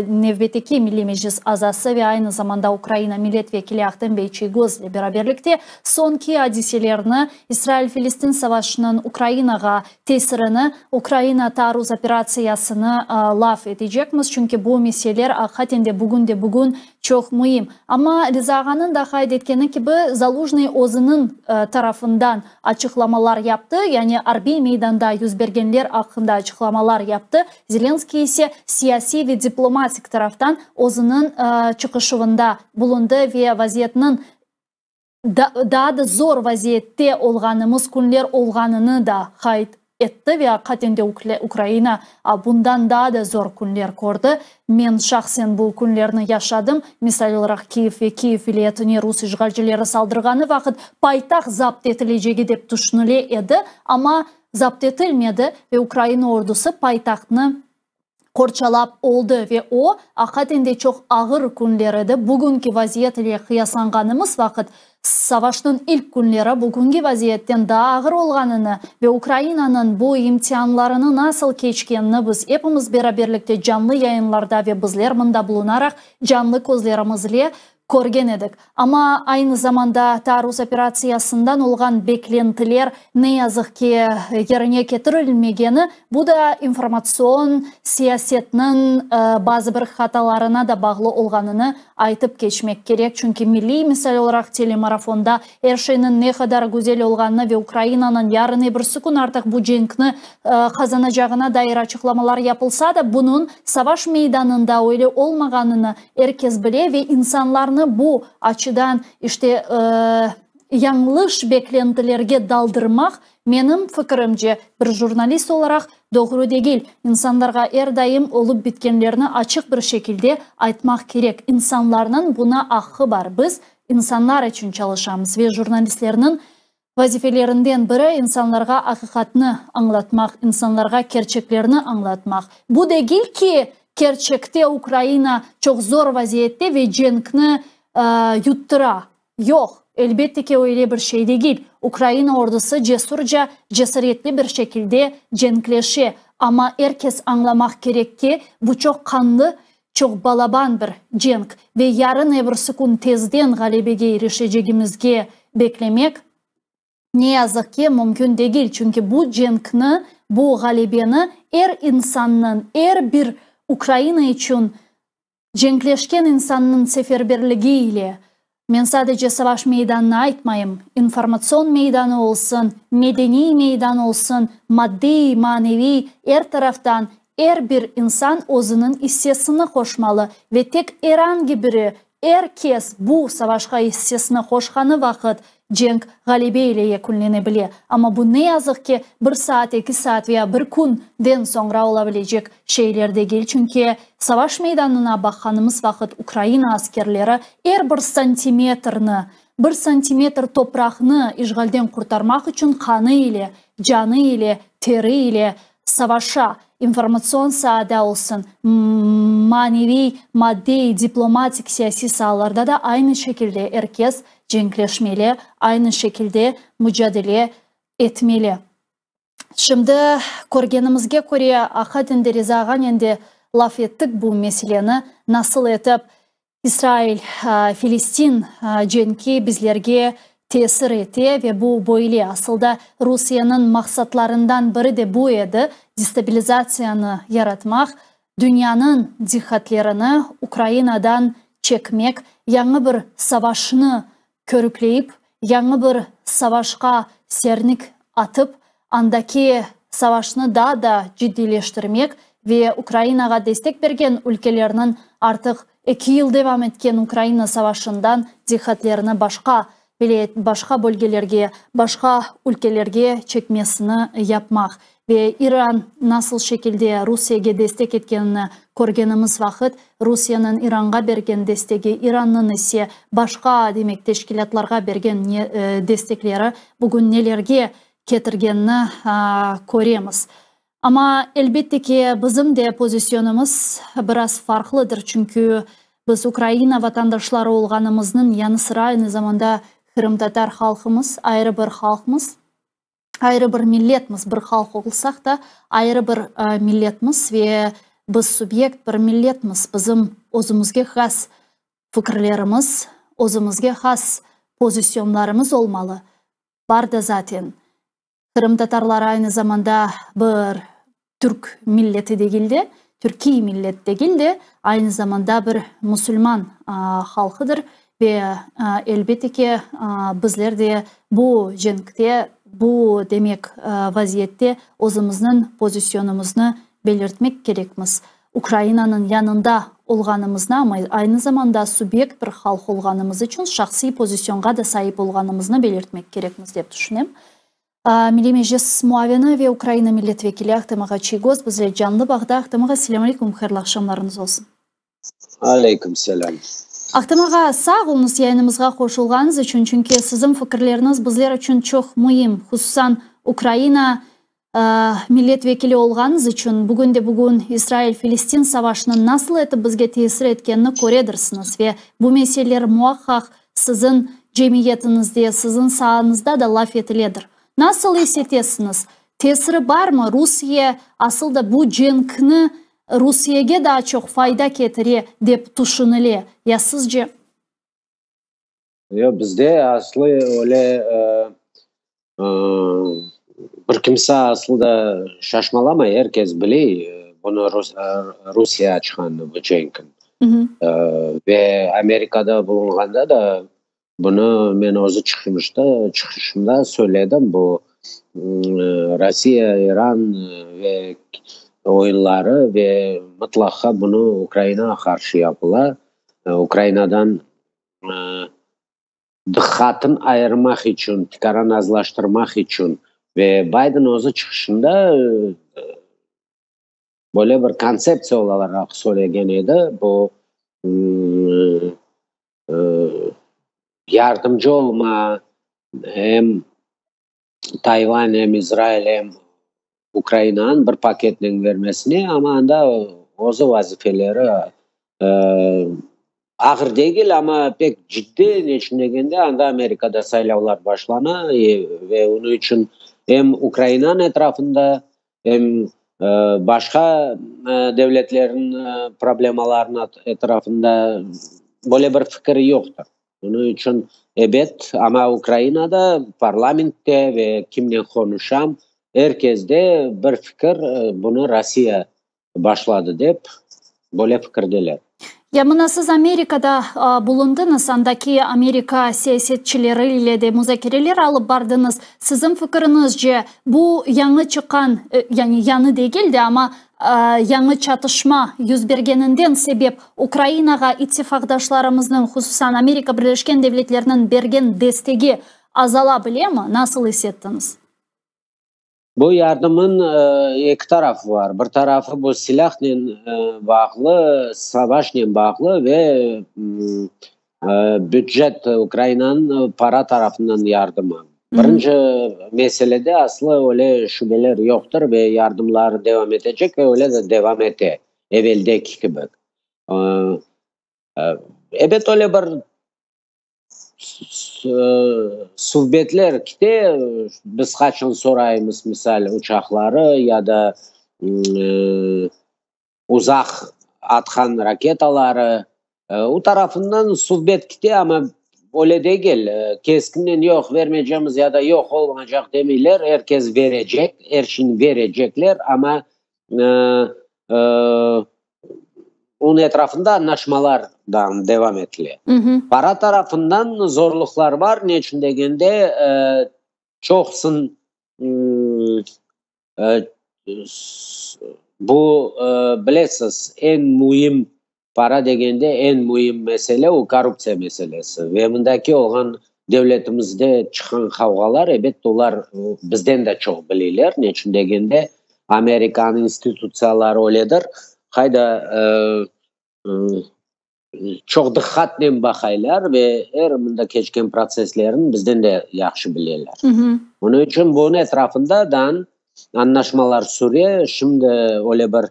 nevbetteki Milliy Meclis azası ve aynı zamanda Ukraina millet vekili Ahtem bey Çiygoz ile beraberlikte soñki adiselerni, İsrail-Filistin savaşınıñ Ukrainağa tesirini, Ukraina taarruz operatsiyasını laf etecekmiz, çünki bu meseleler aqiqaten de bugün-de-bugün çoq müim. Amma Riza ağanıñ da qayd etkeni kibi, Zalujnıy özüniñ tarafından açıqlamalar yaptı, yani arbiy meydanda yüz bergenler aqqında açıqlamalar yaptı, Zelenskıy ise siyasiy ve diplomatik taraftan özüniñ çıqışuvında bulundı ve vaziyetniñ daa da zor vaziyette olğanımız künler olğanını da qayd etti ve aqiqaten de Ukraina bundan daa da zor künler kördi. Men şahsen bu künlerni yaşadım. Misal olaraq, Kiyev ve Kiyev vilâyetine rus işğalcileri saldırğanı vaqıt paytaht zapt etilecegi dep tüşünile edi, amma zapt etilmedi ve Ukraina ordusı paytahtnı qorçalap oldı ve o, aqiqaten de çoq ağır künler edi. Bugünki vaziyet ile qıyaslanğanımız vaqıt, savaşnıñ ilk künleri bugünki vaziyetten daa ağır olğanını ve Ukrainanıñ bu imtianlarını nasıl keçkenini biz epimiz beraberlikte canlı yayınlarda ve bizler mında bulunaraq canlı közlerimizle körgen edik. Amma aynı zamanda taarruz operatsiyasından olğan beklentiler, ne yazıq ki, yerine ketirilmegeni, bu da informatsion siyasetniñ bazı bir hatalarına da bağlı olğanını aytıp keçmek kerek. Çünki milliy, misal olaraq, telemarafonda er şeyniñ ne qadar güzel olğanını ve Ukrainanıñ yarın-ebirsi kün artıq bu cenkni qazanacağına dair açıqlamalar yapılsa da, bunıñ savaş meydanında öyle olmağanını Er kes bile ve insanlarnı bu açıdan, işte, yañlış beklentilerge daldırmaq, menim fikirimce, bir jurnalist olaraq, doğru degil. İnsanlarğa er daim olıp bitkenlerni açıq bir şekilde aytmaq kerek. İnsanlarnıñ buna aqqı bar. Biz insanlar içün çalışamız ve jurnalistlerniñ vazifelerinden biri, insanlarğa aqiqatnı añlatmaq, insanlarğa kerçeklerni añlatmaq. Bu degil ki, kerçekte Ukraina çoq zor vaziyette ve cenkni yuttura. Yoq, elbette ki, öyle bir şey degil. Ukraina ordusı cesurca, cesaretli bir şekilde cenkleşe. Amma er kes añlamaq kerek ki, bu çoq qanlı, çoq balaban bir cenk ve yarın-evirsi kün tezden ğalebege irişecegimizge beklemek, ne yazıq ki, mümkün degil, çünki bu cenkni, bu ğalebeni er insannıñ, er bir Ukraina içün cenkleşken insannıñ seferberligi ile, men sadece savaş meydanını aytmayım, informatsion meydanı olsun, medeniy meydan olsun, maddiy, maneviy, er taraftan er bir insan özüniñ issesini qoşmalı ve tek er angi biri, er kes bu savaşqa issesini qoşqanı vaqıt cenk ğalebe ile yekünlene bile. Amma bu, ne yazıq ki, bir saat, eki saat veya bir künden soñra ola bilecek şeyler degil, çünki savaş meydanına baqqanımız vaqıt Ukraina askerleri er bir santimetrni, bir santimetr topraqnı işğalden qurtarmaq içün qanı ile, canı ile, teri ile. Savaşa, informatsion saada olsun, maneviy, maddiy, diplomatik, siyasiy saalarda da aynı şekilde er kes cenkleşmeli, aynı şekilde mucadele etmeli. Şimdi körgenimizge köre, aqiqaten de Riza ağanen de laf ettik bu meseleni, nasıl etip İsrail, Filistin cenki bizlerge tesir ete ve bu böyle. Asılda Rusiyeniñ maqsatlarından biri de bu edi, destabilizatsiyanı yaratmaq, dünyanıñ diqqatlerini Ukrainadan çekmek, yañı bir savaşnı körükleyip, yañı bir savaşqa sernik atıp, andaki savaşnı daa da ciddiyleştirmek ve Ukrainağa destek bergen ülkelerniñ artıq eki yıl devam etken Ukraina savaşından diqqatlerini başqa vilâyet, başqa bölgelerge, başqa ülkelerge çekmesini yapmaq. Ve İran nasıl şekilde Rusiyege destek etkenini körgenimiz vaqıt, Rusiyeniñ İranğa bergen destegi, İrannıñ ise başqa, demek, teşkilâtlarğa bergen destekleri bugün nelerge ketirgenini köremiz. Amma, elbette ki, bizim de pozisyonımız biraz farqlıdır, çünki biz Ukraina vatandaşları olğanımıznıñ yanı sıra aynı zamanda qırımtatar halqımız, ayrı bir halqmız. Ayrı bir milletmiz, bir halq olsaq da, ayrı bir milletmiz ve biz subyekt bir milletmiz, bizim özümizge has fikirlerimiz, özümizge has pozisyonlarımız olmalı. Bar da zaten. Qırımtatarlar aynı zamanda bir türk milleti degil de, türkiy millet degil de, aynı zamanda bir musulman halqıdır ve elbette ki, bizler de bu cenkte, bu, demek, vaziyette özümizniñ pozisyonımıznı belirtmek kerekmiz. Ukrainanıñ yanında olğanımıznı, amma aynı zamanda subyekt bir halq olğanımız içün şahsiy pozisyonğa da saip olğanımıznı belirtmek kerekmiz, dep tüşünem. Milliy Meclis muavini ve Ukraina millet vekili Ahtem ağa Çiygoz bizle canlı bağda. Ahtem ağa, selâm aleyküm, hayırlı aqşamlarıñız olsun. Aleyküm selâm. Ahtem ağa, sağ oluñız yayınımızğa qoşulğanıñız içün, çünki siziñ fikirleriñiz bizler içün çoq müim, hususan Ukraina millet vekili olğanıñız içün, bugün de bugün İsrail-Filistin savaşınıñ nasıl etip bizge tesir etkenini köredirsiñiz ve bu meseleler muaqqaq siziñ cemiyetiñizde, siziñ saañızda da laf etiledir. Nasıl is etesiñiz, tesiri barmı, Rusiye asıl da bu cenkni Rusiyege daa çoq fayda ketire, dep tüşünile, ya sizce? Yoq, bizde aslı öyle bir kimse aslı da şaşmalamay, er kes bile bunı Rusiye açqanını, bu cenkni. Ve Amerikada bulunğanda da bunı men özü çıqışta, çıqışımda söyledim, bu Rossiya, İran ve oyunları ve mıtlaqa bunı Ukrainağa qarşı yapıla. Ukrainadan diqqatın ayırmaq içün, tikaran azlaştırmaq içün. Ve Bayden özü çıqışında böyle bir kontseptsiya olaraq söylegen edi, bu yardımcı olma em Tayvan, em İsrail, em Ukrainanıñ bir paketnen bermesine, amma anda özü vazifeleri ağır degil, amma pek ciddi, ne içün degende, anda Amerikada saylavlar başlana ve onıñ içün em Ukrainanıñ etrafında, em başqa devletlerniñ problemalarınıñ etrafında böyle bir fikir yoqtır. Onıñ içün, ebet, amma Ukrainada, parlamentte ve kimnen qonuşam, er kesde bir fikir, bunı Rossiya başladı dep, böyle fikirdeler. Ya mına siz Amerikada bulundıñız, andaki Amerika siyasetçileri ile de muzakereler alıp bardıñız. Siziñ fikiriñizce, bu yañı çıqqan, yani yañı degil de, amma yañı çatışma yüz bergeninden sebep Ukrainağa ittifaqdaşlarımıznıñ, hususan Amerika Birleşken Devletleriniñ bergen destegi azala bilemi? Nasıl is ettiñiz? Bu yardımnıñ eki tarafı bar. Bir tarafı bu silâhnen bağlı, savaşnen bağlı ve bücet, Ukrainanıñ para tarafından yardımı. Birinci meselede aslı öyle şübeler yoqtır ve yardımlar devam etecek ve öyle de devam ete, eveldeki kibi. Ebet, öyle bir Suhbetler kite, biz qaçan soraymız, misal, uçaqları ya da uzaq atqan raketaları, o tarafından suhbet kite, amma öyle degil, keskinnen yoq, vermeycemiz ya da yoq, olmaycaq demeyler, er kes berecek, er şeyni berecekler, amma Onıñ etrafında añlaşmalar da devam etile. Para tarafından zorluqlar bar, ne içün degende, çoqusın bu, bilesiz, eñ müim para degende eñ müim mesele o korruptsiya meselesi ve mındaki olğan devletimizde çıqqan qavğalar, ebet, olar bizden de çoq bileyler, ne içün degende, Amerikanıñ institutsiyaları öyledir, qayda çoq diqqatnen baqaylar ve er mında keçken protsesslerni bizden de yahşı bileler. Onıñ içün bunıñ etrafında dan añlaşmalar süre, şimdi öyle bir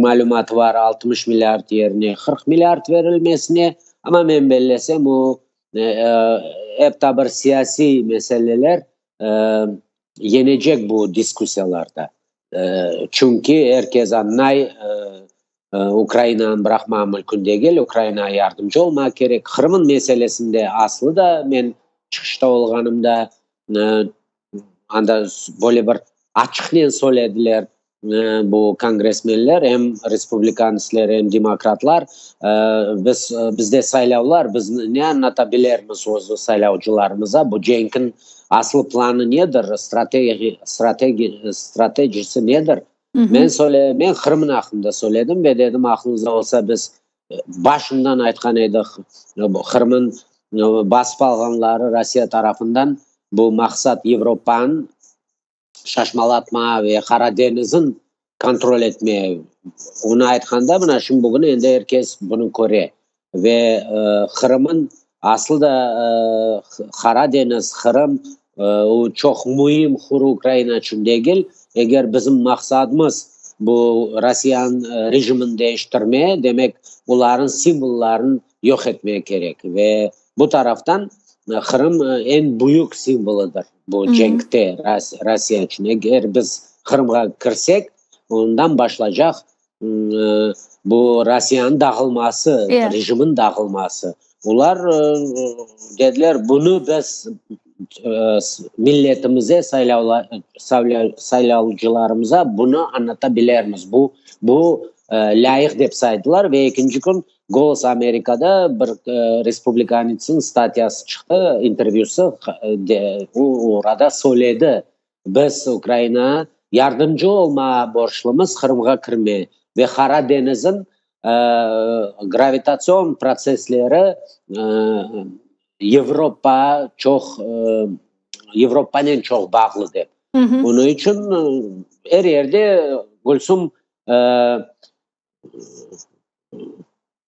malümat bar, 60 milliard yerine 40 milliard verilmesine, amma men bellesem, o ep ta bir siyasiy meseleler yenecek bu diskussiyalarda. Çünki er kes añlay, Ukrainanı bıraqmağa mümkün degil, Ukrainağa yardımcı olmaq kerek. Qırımnıñ meselesinde aslı da men çıqışta olğanımda anda böyle bir açıqnen söylediler bu kongressmenler, em respublikantsler, em demokratlar, biz, bizde saylavlar, biz ne añlata bilermiz öz saylavcılarımıza, bu cenkniñ aslı planı nedir, stratejisi nedir? Men söyle, men Qırımnıñ aqqında söyledim ve dedim, aqlıñızda olsa, biz başından aytqan edik, Qırımnıñ basıp alğanları Rossiya tarafından, bu maqsat Avropanı şaşmalatma ve Qara deñizin kontrol etme. Onı aytqanda, mına şimdi bugün endi er kes bunı köre. Ve Qırımın aslı da Qara deñiz, Qırım, o çoq müim quru Ukraina içün degil. Eger bizim maqsadımız bu Rossiyanıñ rejimini deñiştirme, demek, olarnıñ simvollarını yoq etmek kerek. Ve bu taraftan Qırım eñ büyük simvolıdır bu cenkte Rossiya içün. Eger biz Qırımğa kirsek, ondan başlaycaq bu Rossiyanıñ dağılması, rejiminiñ dağılması. Olar dediler, bunı biz milletimize, saylavcılarımıza bunı añlata bilermiz. Bu, bu lâyıq dep saydılar ve ekinci kün Golos Amerikada bir respublikanetsniñ statyası çıqtı, intervyüsı, o orada söyledi, biz Ukrainağa yardımcı olmağa borclumız, Qırımğa kirme ve Qara deñizin gravitatsion protsessleri Avropa çoq Avropanen çoq bağlı dep. Onıñ içün er yerde Gülsum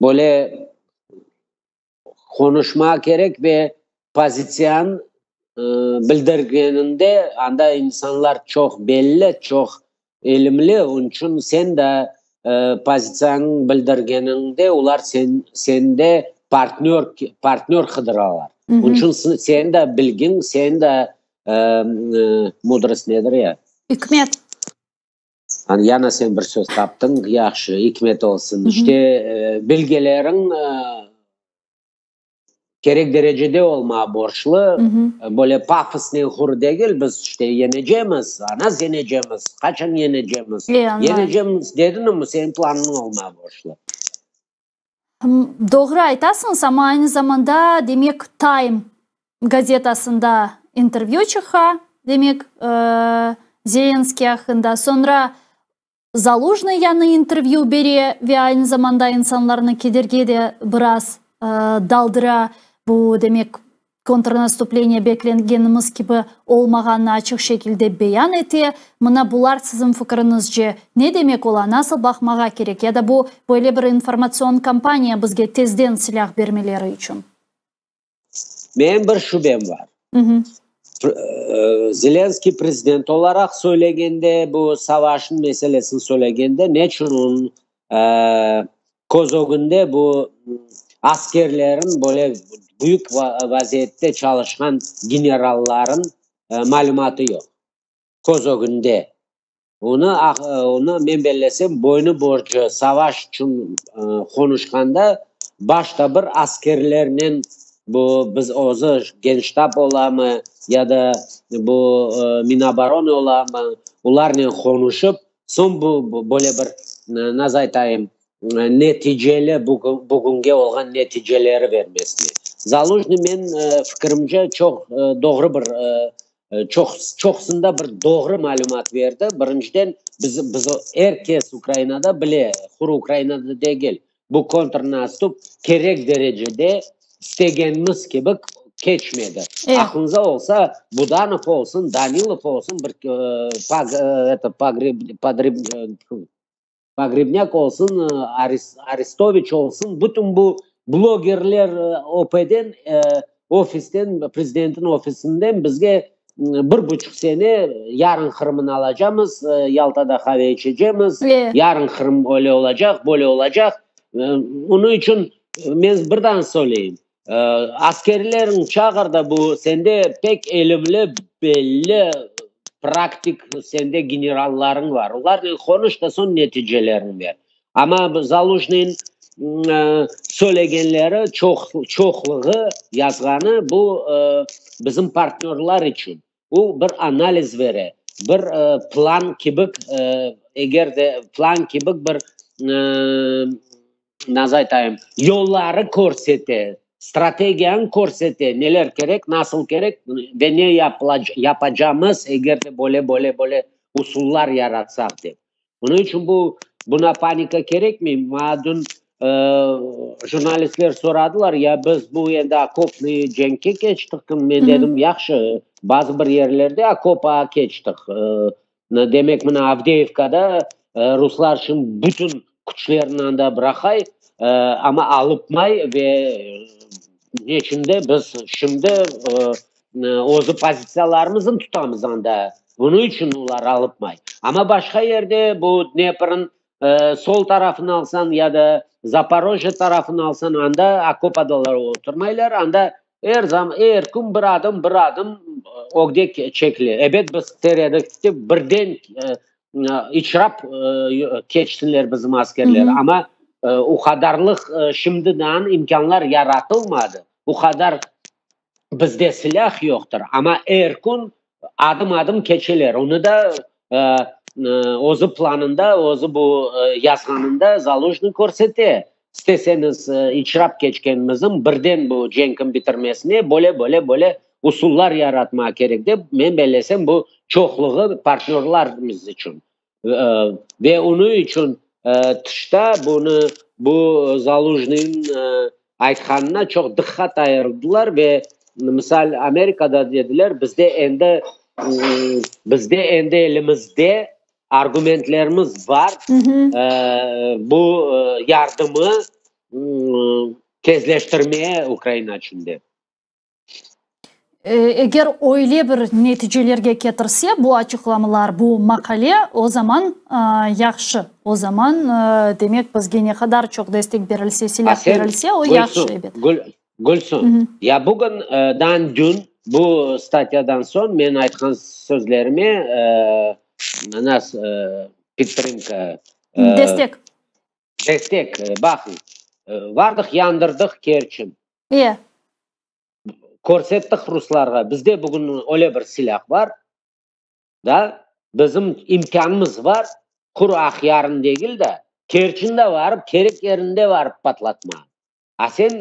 böyle qonuşmaq kerek ve pozitsiyanı bildirgeninde anda insanlar çoq belli, çoq ilimli, onıñ içün sen de pozitsiyanı bildirgeniñde olar sen, sende partnör, partnör qıdıralar. Onıñ içün sen de bilgiñ, sen de mudrost nedir ya? İkmet. Yana sen bir söz taptıñ, yahşı, ikmet olsun. İşte, bilgileriñ kerek derecede olmağa borçlı. Böyle pafosnen hur degil, biz işte yenecemiz, anaz yenecemiz, qaçan yenecemiz, yenecemiz dediñmi, seniñ planıñ olmağa borçlı. Doğru aytasıñız, amma aynı zamanda, demek, Time gazetasında intervyü çıqa, demek, Zelenskiy aqqında. Soñra Zalujnıy yañı intervyü bere ve aynı zamanda insanlarnı kederge de biraz daldıra. Bu, demek, kontrnastupleniye beklengenimiz kibi olmağanını açıq şekilde beyan ete. Mına bular, siziñ fikiriñizce, ne demek ola, nasıl baqmağa kerek? Ya da bu böyle bir informatsion kampaniya bizge tezden silâh bermeleri içün? Menim bir şübem bar. Zelenskiy prezident olaraq söylegende, bu savaşnıñ meselesini söylegende, neçün onıñ köz ögünde bu askerlerin, böyle büyük vaziyette çalışqan generalların malümatı yoq? Köz ögünde. Onı, onı, men bellesem, boynu-borcu savaş içün qonuşqanda, başta bir askerlernen, bu biz özü Genştab olamı, ya da bu Minoborona olamı, olarnen qonuşıp, soñ bu böyle bir, nasıl aytayım, neticeli, bugünge olğan neticeleri vermesine. Zalujnıy, men fikirimce, çoq doğru bir çoq, çoqsunda bir doğru malümat berdi. Birinciden, biz, biz, er kes Ukrainada bile, quru Ukrainada degil, bu kontrnastup kerek derecede istegenimiz kibi keçmedi. Aqlıñıza olsa, Budanov olsun, Danilov olsun, bir это, Pogrebnâk olsun, Arestoviç olsun, bütün bu blogerler OPden, ofisten, prezidentniñ ofisinden bizge bir buçuq sene yarın Qırımnı alacamız, Yaltada qave içecemiz, yarın Qırım öyle olacaq, böyle olacaq. Onıñ içün men birden söyleyim, askerleriñ çağır da, bu sende pek elimli, belli, praktik sende generallarıñ bar. Olarnen qonuş da, soñ neticelerini ber. Amma Zalujnıñ söylegenleri çoq, çoqluğı yazğanı bu bizim partnörlar içün. O bir analiz bere, bir plan kibi, eger de plan kibi bir, nasıl aytayım, yolları körsete, strategiyanı körsete, neler kerek, nasıl kerek ve ne yapacağımız, eger de böyle, böyle, böyle usullar yaratsaq dep. Bunıñ içün bu, buna panika kerekmey. Maña dün jurnalistler soradılar, ya biz bu endi okopnıy cenkke keçtik, men dedim, yahşı, bazı bir yerlerde okopa keçtik. Demek, mına Avdeyevkada ruslar şimdi bütün küçlerini anda bıraqay, amma alıpmay ve neçün de biz şimdi özü pozitsiyalarımıznı tutamız anda. Bunıñ içün olar alıpmay. Amma başqa yerde bu Dneprniñ sol tarafını alsañ ya da Zaporojye tarafını alsañ, anda okopadalar oturmaylar, anda er zaman, er kün bir adım, bir adım ögde çekile. Ebet, biz ister edik ki, birden içrap keçsinler bizim askerler, amma o qadarlıq şimdiden imkânlar yaratılmadı, o qadar bizde silâh yoqtır, amma er kün adım-adım keçeler. Onı da özü planında, özü bu yazğanında Zalujnıy körsete. İsteseñiz içrap keçkenimizin birden bu cenkin bitirmesine böyle, böyle, böyle usullar yaratmağa kerek dep, men bellesem, bu çoqluğı partnörlarımız içün. Ve onıñ içün tışta bunı, bu Zalujnıynıñ aytqanına çoq diqqat ayırdılar ve misal Amerikada dediler, bizde endi bizde endi elimizde argumentlerimiz bar bu yardımı tezleştirmeye Ukraina içün dep. Eger öyle bir neticelerge ketirse bu açıqlamalar, bu maqale, o zaman yahşı. O zaman, demek, bizge ne qadar çoq destek berilse, silâh berilse, o yahşı, ebet. Gülsüm, ya bugün, dan dün bu statyadan soñ men aytqan sözlerime nas pidtrimka, Destek. Destek, baqıñ, vardıq, yandırdıq Kerçin. Körsettik ruslarğa, bizde bugün öyle bir silâh bar, da, bizim imkânımız bar, quru Aqyarnı degil de, Kerçni de varıp, kerek yerinde varıp patlatma. A sen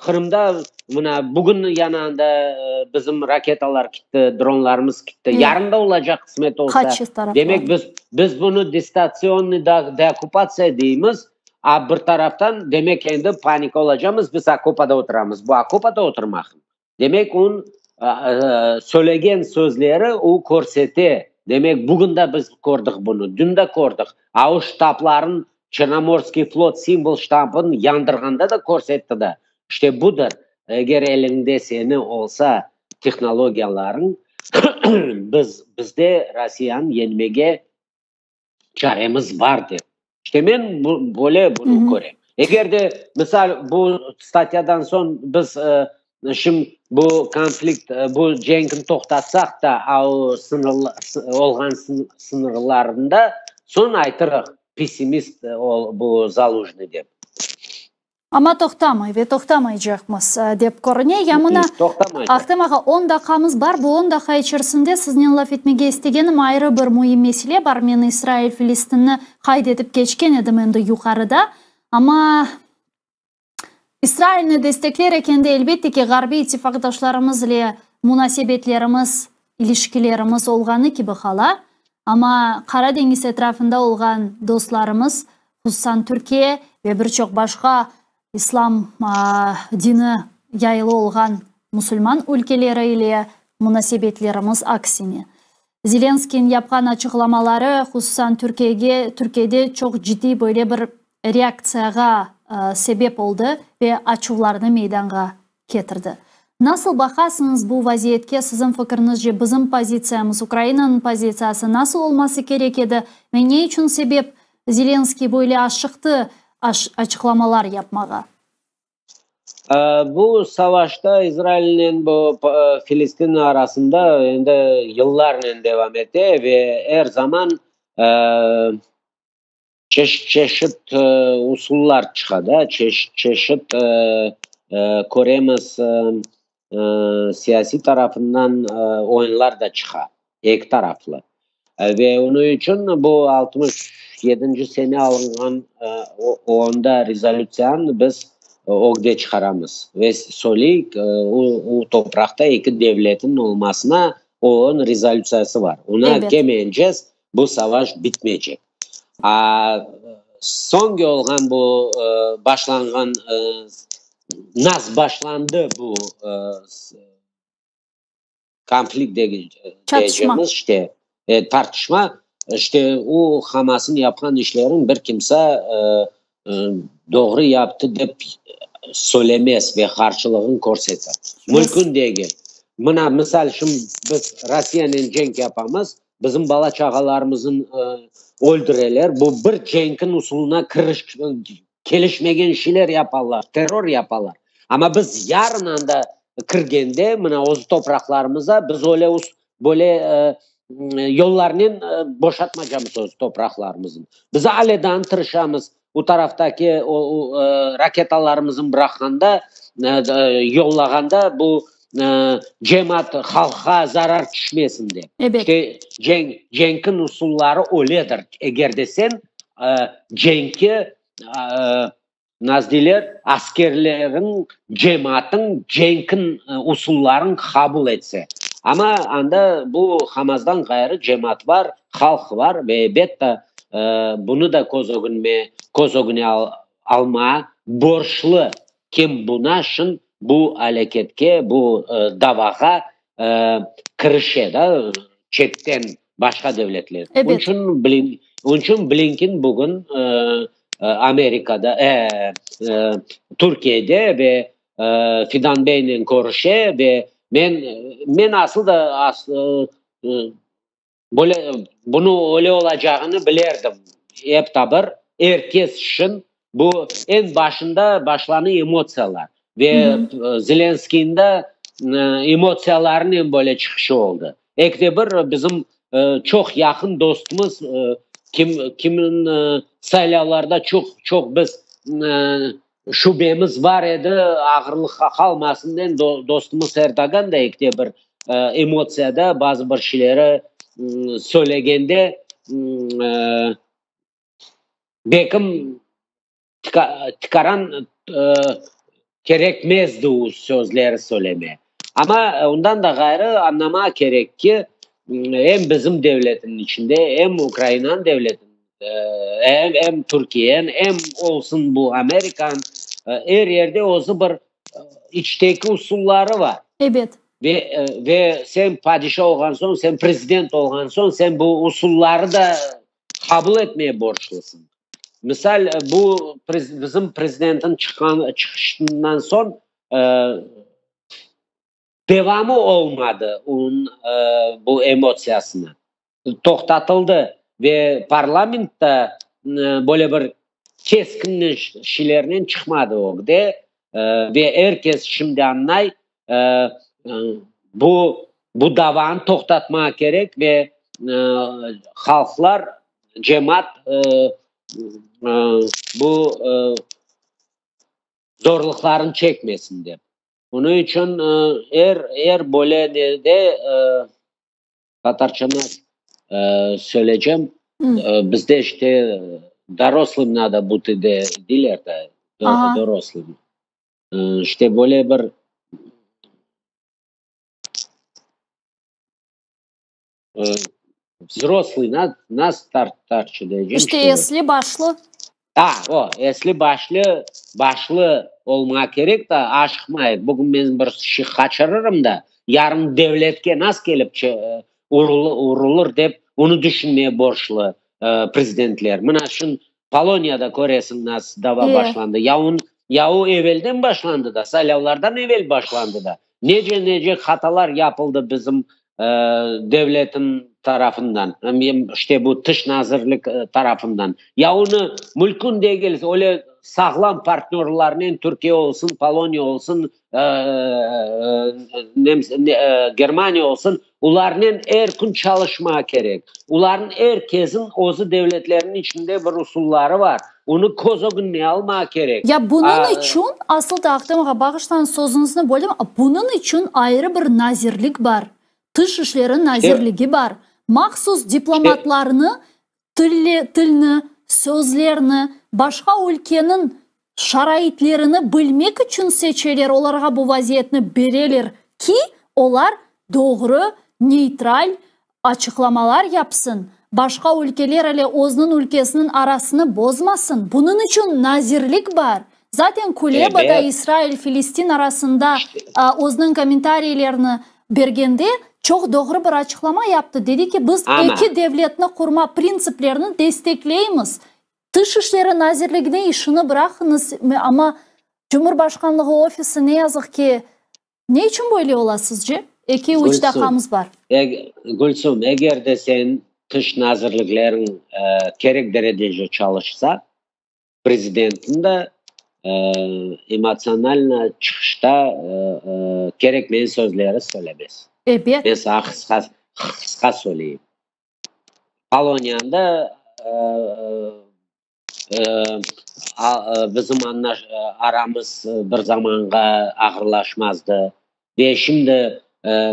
Qırımda mına bugün yanında bizim raketalar kitti, dronlarımız kitti, yarın da olacaq qısmet olsa. Demek, biz, biz bunı distatsionnıy deokkupatsiya deymiz, a bir taraftan, demek, endi panika olacamız, biz okopada oturamız. Bu okopada oturmaq. Demek, onıñ söylegen sözleri o körsete. Demek, bugün de biz kördik bunı, dün de kördik. A o ştabların, Çernomorskiy flot simvol ştabın yandırğanda da körsetti da. İşte budır. Eger eliñde seni olsa. tehnologiyalarıñ biz bizde Rossiyanı yeñmege çaremiz bar dep. İşte men böyle bunı körem. Eger de, misal, bu statyadan soñ biz şim bu konflikt, bu cenkni toqtatsaq da, a o olğan sıñırlarında, soñ aytırıq, pessimist bu Zalujnıy dep. Amma toqtamay ve toqtamaycaqmız, dep körüne. Ya mına, Ahtem ağa, on daqqamız bar. Bu on daqqa içerisinde siznen laf etmege istegenim ayrı bir müim mesele bar. Men İsrail-Filistinni qayd etip keçken edim endi yuqarıda. Amma İsrailni destekler ekende, elbette ki, ğarbiy ittifaqdaşlarımız ile munasebetlerimiz, ilişkilerimiz olğanı kibi qala. Amma Qara deñiz etrafında olğan dostlarımız, hususan Türkiye ve bir çoq başqa İslam dini yayılı olğan musulman ülkeleri ile munasebetlerimiz aksine. Zelenskiyniñ yapqan açıqlamaları, hususan Türkiyege, Türkiyede çoq ciddiy böyle bir reaktsiyağa sebep oldı ve açuvlarnı meydanğa ketirdi. Nasıl baqasıñız bu vaziyetke, siziñ fikriñizce bizim pozitsiyamız, Ukrainanıñ pozitsiyası nasıl olması kerek edi ve ne içün sebep Zelenskiy böyle aşıqtı açıqlamalar yapmağa? Bu savaşta İsrailnen bu Filistin arasında endi yıllarnen devam ete ve er zaman Çeşit-çeşit usullar çıqa da, çeşit-çeşit köremiz, siyasiy tarafından oyunlar da çıqa, eki taraflı. Ve onıñ içün bu 67-nci sene alınğan OON-da rezolütsiyanı biz ögde çıqaramız ve söyleyik, o topraqta eki devletniñ olmasına OON rezolütsiyası bar, ona kelmeycez, bu savaş bitmeycek. A soñki olğan bu başlanğan nas başlandı bu konflikt deycemiz işte tartışma işte o Hamas'ın yapqan işlerin bir kimse doğru yaptı dep söylemez ve qarşılığın körsetir. Mümkün degil. Mına misal şimdi biz Rossiyanen cenk yapamız, Bizim bala-çağalarımızın öldüreler. Bu bir cenkin usulına kiriş, kelişmegen şeyler yaparlar, terror yaparlar. Amma biz yarın anda kirgende, mına öz topraqlarımıza biz öyle böyle yollarnen boşatmacamız öz topraqlarımıznı. Biz ale daa tırışamız, bu taraftaki raketalarımıznı bıraqqanda, yollağanda bu cemaat, halqqa zarar tüşmesin dep. Ebet. İşte cenk, cenkiñ usulları öyledir. Eger de sen cenki, nasıl deyler, askerleriñ, cemaatıñ cenkiñ usulların qabul etse. Amma anda bu Hamasdan ğayrı cemaat bar, halq bar ve elbette bunı da köz ögünme, köz ögüne alma borçlı. Kim buna şın bu aleketke, bu davağa kirişe da, çetten başqa devletler. Ebet. Onıñ içün Blinken bugün Amerikada, Türkiyede ve Fidan beynen körüşe ve men, men asıl da böyle, bunı öyle olacağını bilerdim. Ep ta bir, er kes şın bu eñ başında başlanı emotsiyalar ve Zelenskiyniñ de emotsiyalarınen böyle çıqışı oldı. Ekide bir bizim çoq yaqın dostumız, kim, kimniñ saylavlarda çoq, çoq biz şübemiz bar edi, ağırlıqqa qalmasın degen dostumız Erdoğan da ekide bir emotsiyada bazı bir şeyleri söylegende, belkim tikaran kerekmezdi o sözleri söyleme. Amma ondan da ğayrı añlama kerek ki, em bizim devletniñ içinde, em Ukrainanıñ devletiniñ, em, em Türkiyeniñ, em olsun bu Amerikanıñ, er yerde özü bir içteki usulları bar. Ebet. Ve, ve sen padişa olğan soñ, sen prezident olğan soñ, sen bu usulları da qabul etmeye borçlısıñ. Misal, bu bizim prezidentniñ çıqqan çıqışından soñ. Devamı olmadı onıñ bu emotsiyasını. Toqtatıldı ve parlament da böyle bir keskin şeylernen çıqmadı ögde ve er kes şimdi añlay, bu bu davanı toqtatmağa kerek ve halqlar, cemaat bu zorluqlarını çekmesin dep. Onıñ içün er, er böyle nede, tatarcanı söyleycem, bizde işte doroslım nado butı deyler de, doroslım. İşte böyle bir vzroslıy nas tartçı deycem. İşte esli başlı. A, o, esli başlı, başlı olmağa kerek da, aşıqmayıq. Bugün men bir şey qaçırırım da, yarın devletke nas kelip urulır dep, onı düşünmeye borçlu prezidentler. Mına şun Poloniyada köresiñ nas dava başlandı. Ya on, ya o evelden başlandı da, saylavlardan evel başlandı da. Nece-nece hatalar yapıldı bizim devletin tarafından, işte bu tış nazirlik tarafından. Ya onı mülkün degil, öyle sağlam partnörlarnen, Türkiye olsun, Poloniya olsun, Germaniya olsun, olarnen er kün çalışmağa kerek. Olarnıñ er kesin özü devletleriniñ içinde bir usulları bar. Onı köz ögüne almağa kerek. Ya bunıñ içün, asıl da, Ahtem ağa, bağışlañız, sözüñizni böldim, bunıñ içün ayrı bir nazirlik bar, Tış işleri nazirligi bar. Mahsus diplomatlarnı tilni, sözlerni, başqa ülkeniñ şaraitlerini bilmek içün seçeler, olarğa bu vaziyetni bereler ki, olar doğru, neytral açıqlamalar yapsın, başqa ülkeler ile özüniñ ülkesiniñ arasını bozmasın. Bunıñ içün nazirlik bar. Zaten Kuleba da İsrail-Filistin arasında özüniñ kommentariylerini bergende çoq doğru bir açıqlama yaptı, dedi ki, biz eki devletni qurma printsiplerini destekleymiz. Tış işleri nazirligine işini bıraqıñız, amma Cumhurbaşqanlığı ofisi, ne yazıq ki, ne içün böyle ola sizce? Eki-üç daqqamız bar. Gülsüm, eger de sen tış nazirlikleriñ kerek derecede çalışsa, prezidentniñ de emotsionalno çıqışta kerekmegen sözleri söylemez. Ebet. Men saña qısqa, qısqa söyleyim. Poloniyanı bizim aramız bir zamanğa ağırlaşmazdı. Ve şimdi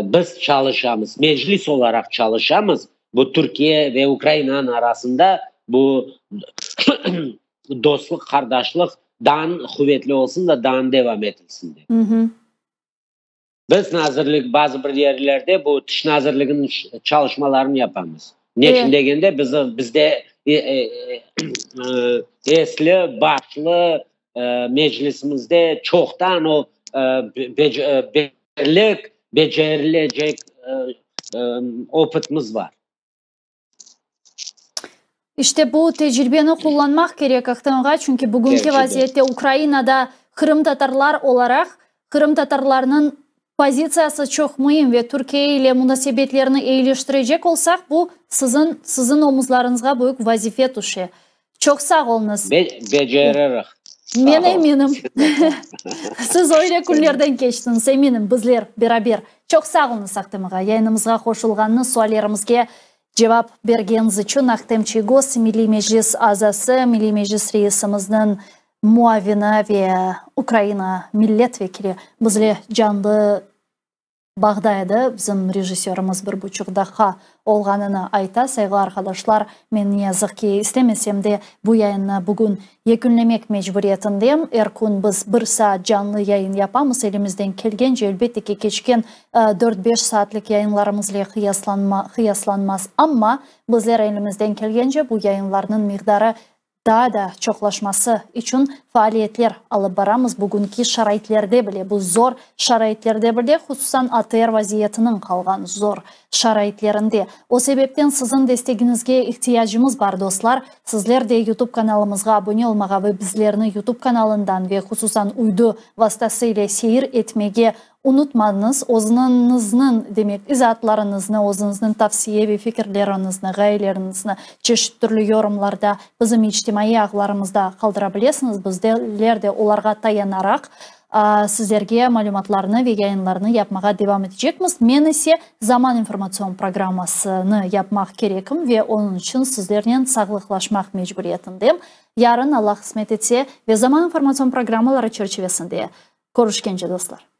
biz çalışamız, Meclis olaraq çalışamız, bu Türkiye ve Ukrainanıñ arasında bu dostluq, qardaşlıq daa quvetli olsun da, daa devam etilsin dep. Biz nazirlik, bazı bir yerlerde bu tış nazirliginiñ çalışmalarını yapamız. Ne içün degende, biz, bizde esli, başlı meclisimizde çoqtan o birlik, becerilecek opıtımız bar. İşte bu tecribeni qullanmaq kerek, Ahtem ağa, çünki bugünki vaziyette Ukrainada qırımtatarlar olaraq qırımtatarlarnıñ pozitsiyası çoq müim ve Türkiye ile munasebetlerni eyileştirecek olsaq, bu siziñ siziñ omuzlarıñızğa büyük vazife tüşe. Çoq sağ oluñız. Beceririq. Men eminim. Siz öyle künlerden keçtiñiz, eminim, bizler beraber. Çoq sağ oluñız, Ahtem ağa, yayınımızğa qoşulğanıñız, suallerimizge cevap bergeniñiz içün. Ahtem Çiygoz, Milliy Meclis azası, Milliy Meclis reisimizniñ muavini ve Ukraina millet vekili bizle canlı bağda edi. Bizim rejissörimiz bir buçuq daqqa olğanını ayta. Sayğılı arqadaşlar, men ne yazıq ki, istemesem de, bu yayınnı bugün yekünlemek mecburiyetindem. Er kün biz bir saat canlı yayın yapamız, elimizden kelgence, elbette ki, keçken dört-beş saatlik yayınlarımızle qıyaslanmaz, amma bizler elimizden kelgence bu yayınlarnıñ miqdarı daa da çoqlaşması içün faaliyetler alıp baramız, bugünki şaraitlerde bile, bu zor şaraitlerde bile, hususan ATR vaziyetiniñ qalğan zor şaraitlerinde. O sebepten siziñ destegiñizge ihtiyacımız bar, dostlar. Sizler de YouTube kanalımızğa abone olmağa ve bizlerni YouTube kanalından ve hususan uydu vastası ile seyir etmege. Unutmañız, özüñizniñ, demek, izaatlarıñıznı, özüñizniñ tavsiye ve fikirleriñizni, ğayeleriñizni çeşit türlü yorumlarda bizim içtimaiy ağlarımızda qaldıra bilesiñiz, bizler de olarğa tayanaraq sizlerge malümatlarnı ve yayınlarnı yapmağa devam etecekmiz. Men ise Zaman informatsion programmasını yapmaq kerekim ve onıñ içün sizlernen sağlıqlaşmaq mecburiyetindem. Yarın, Allah qısmet etse, ve Zaman informatsion programmaları çerçivesinde körüşkence, dostlar.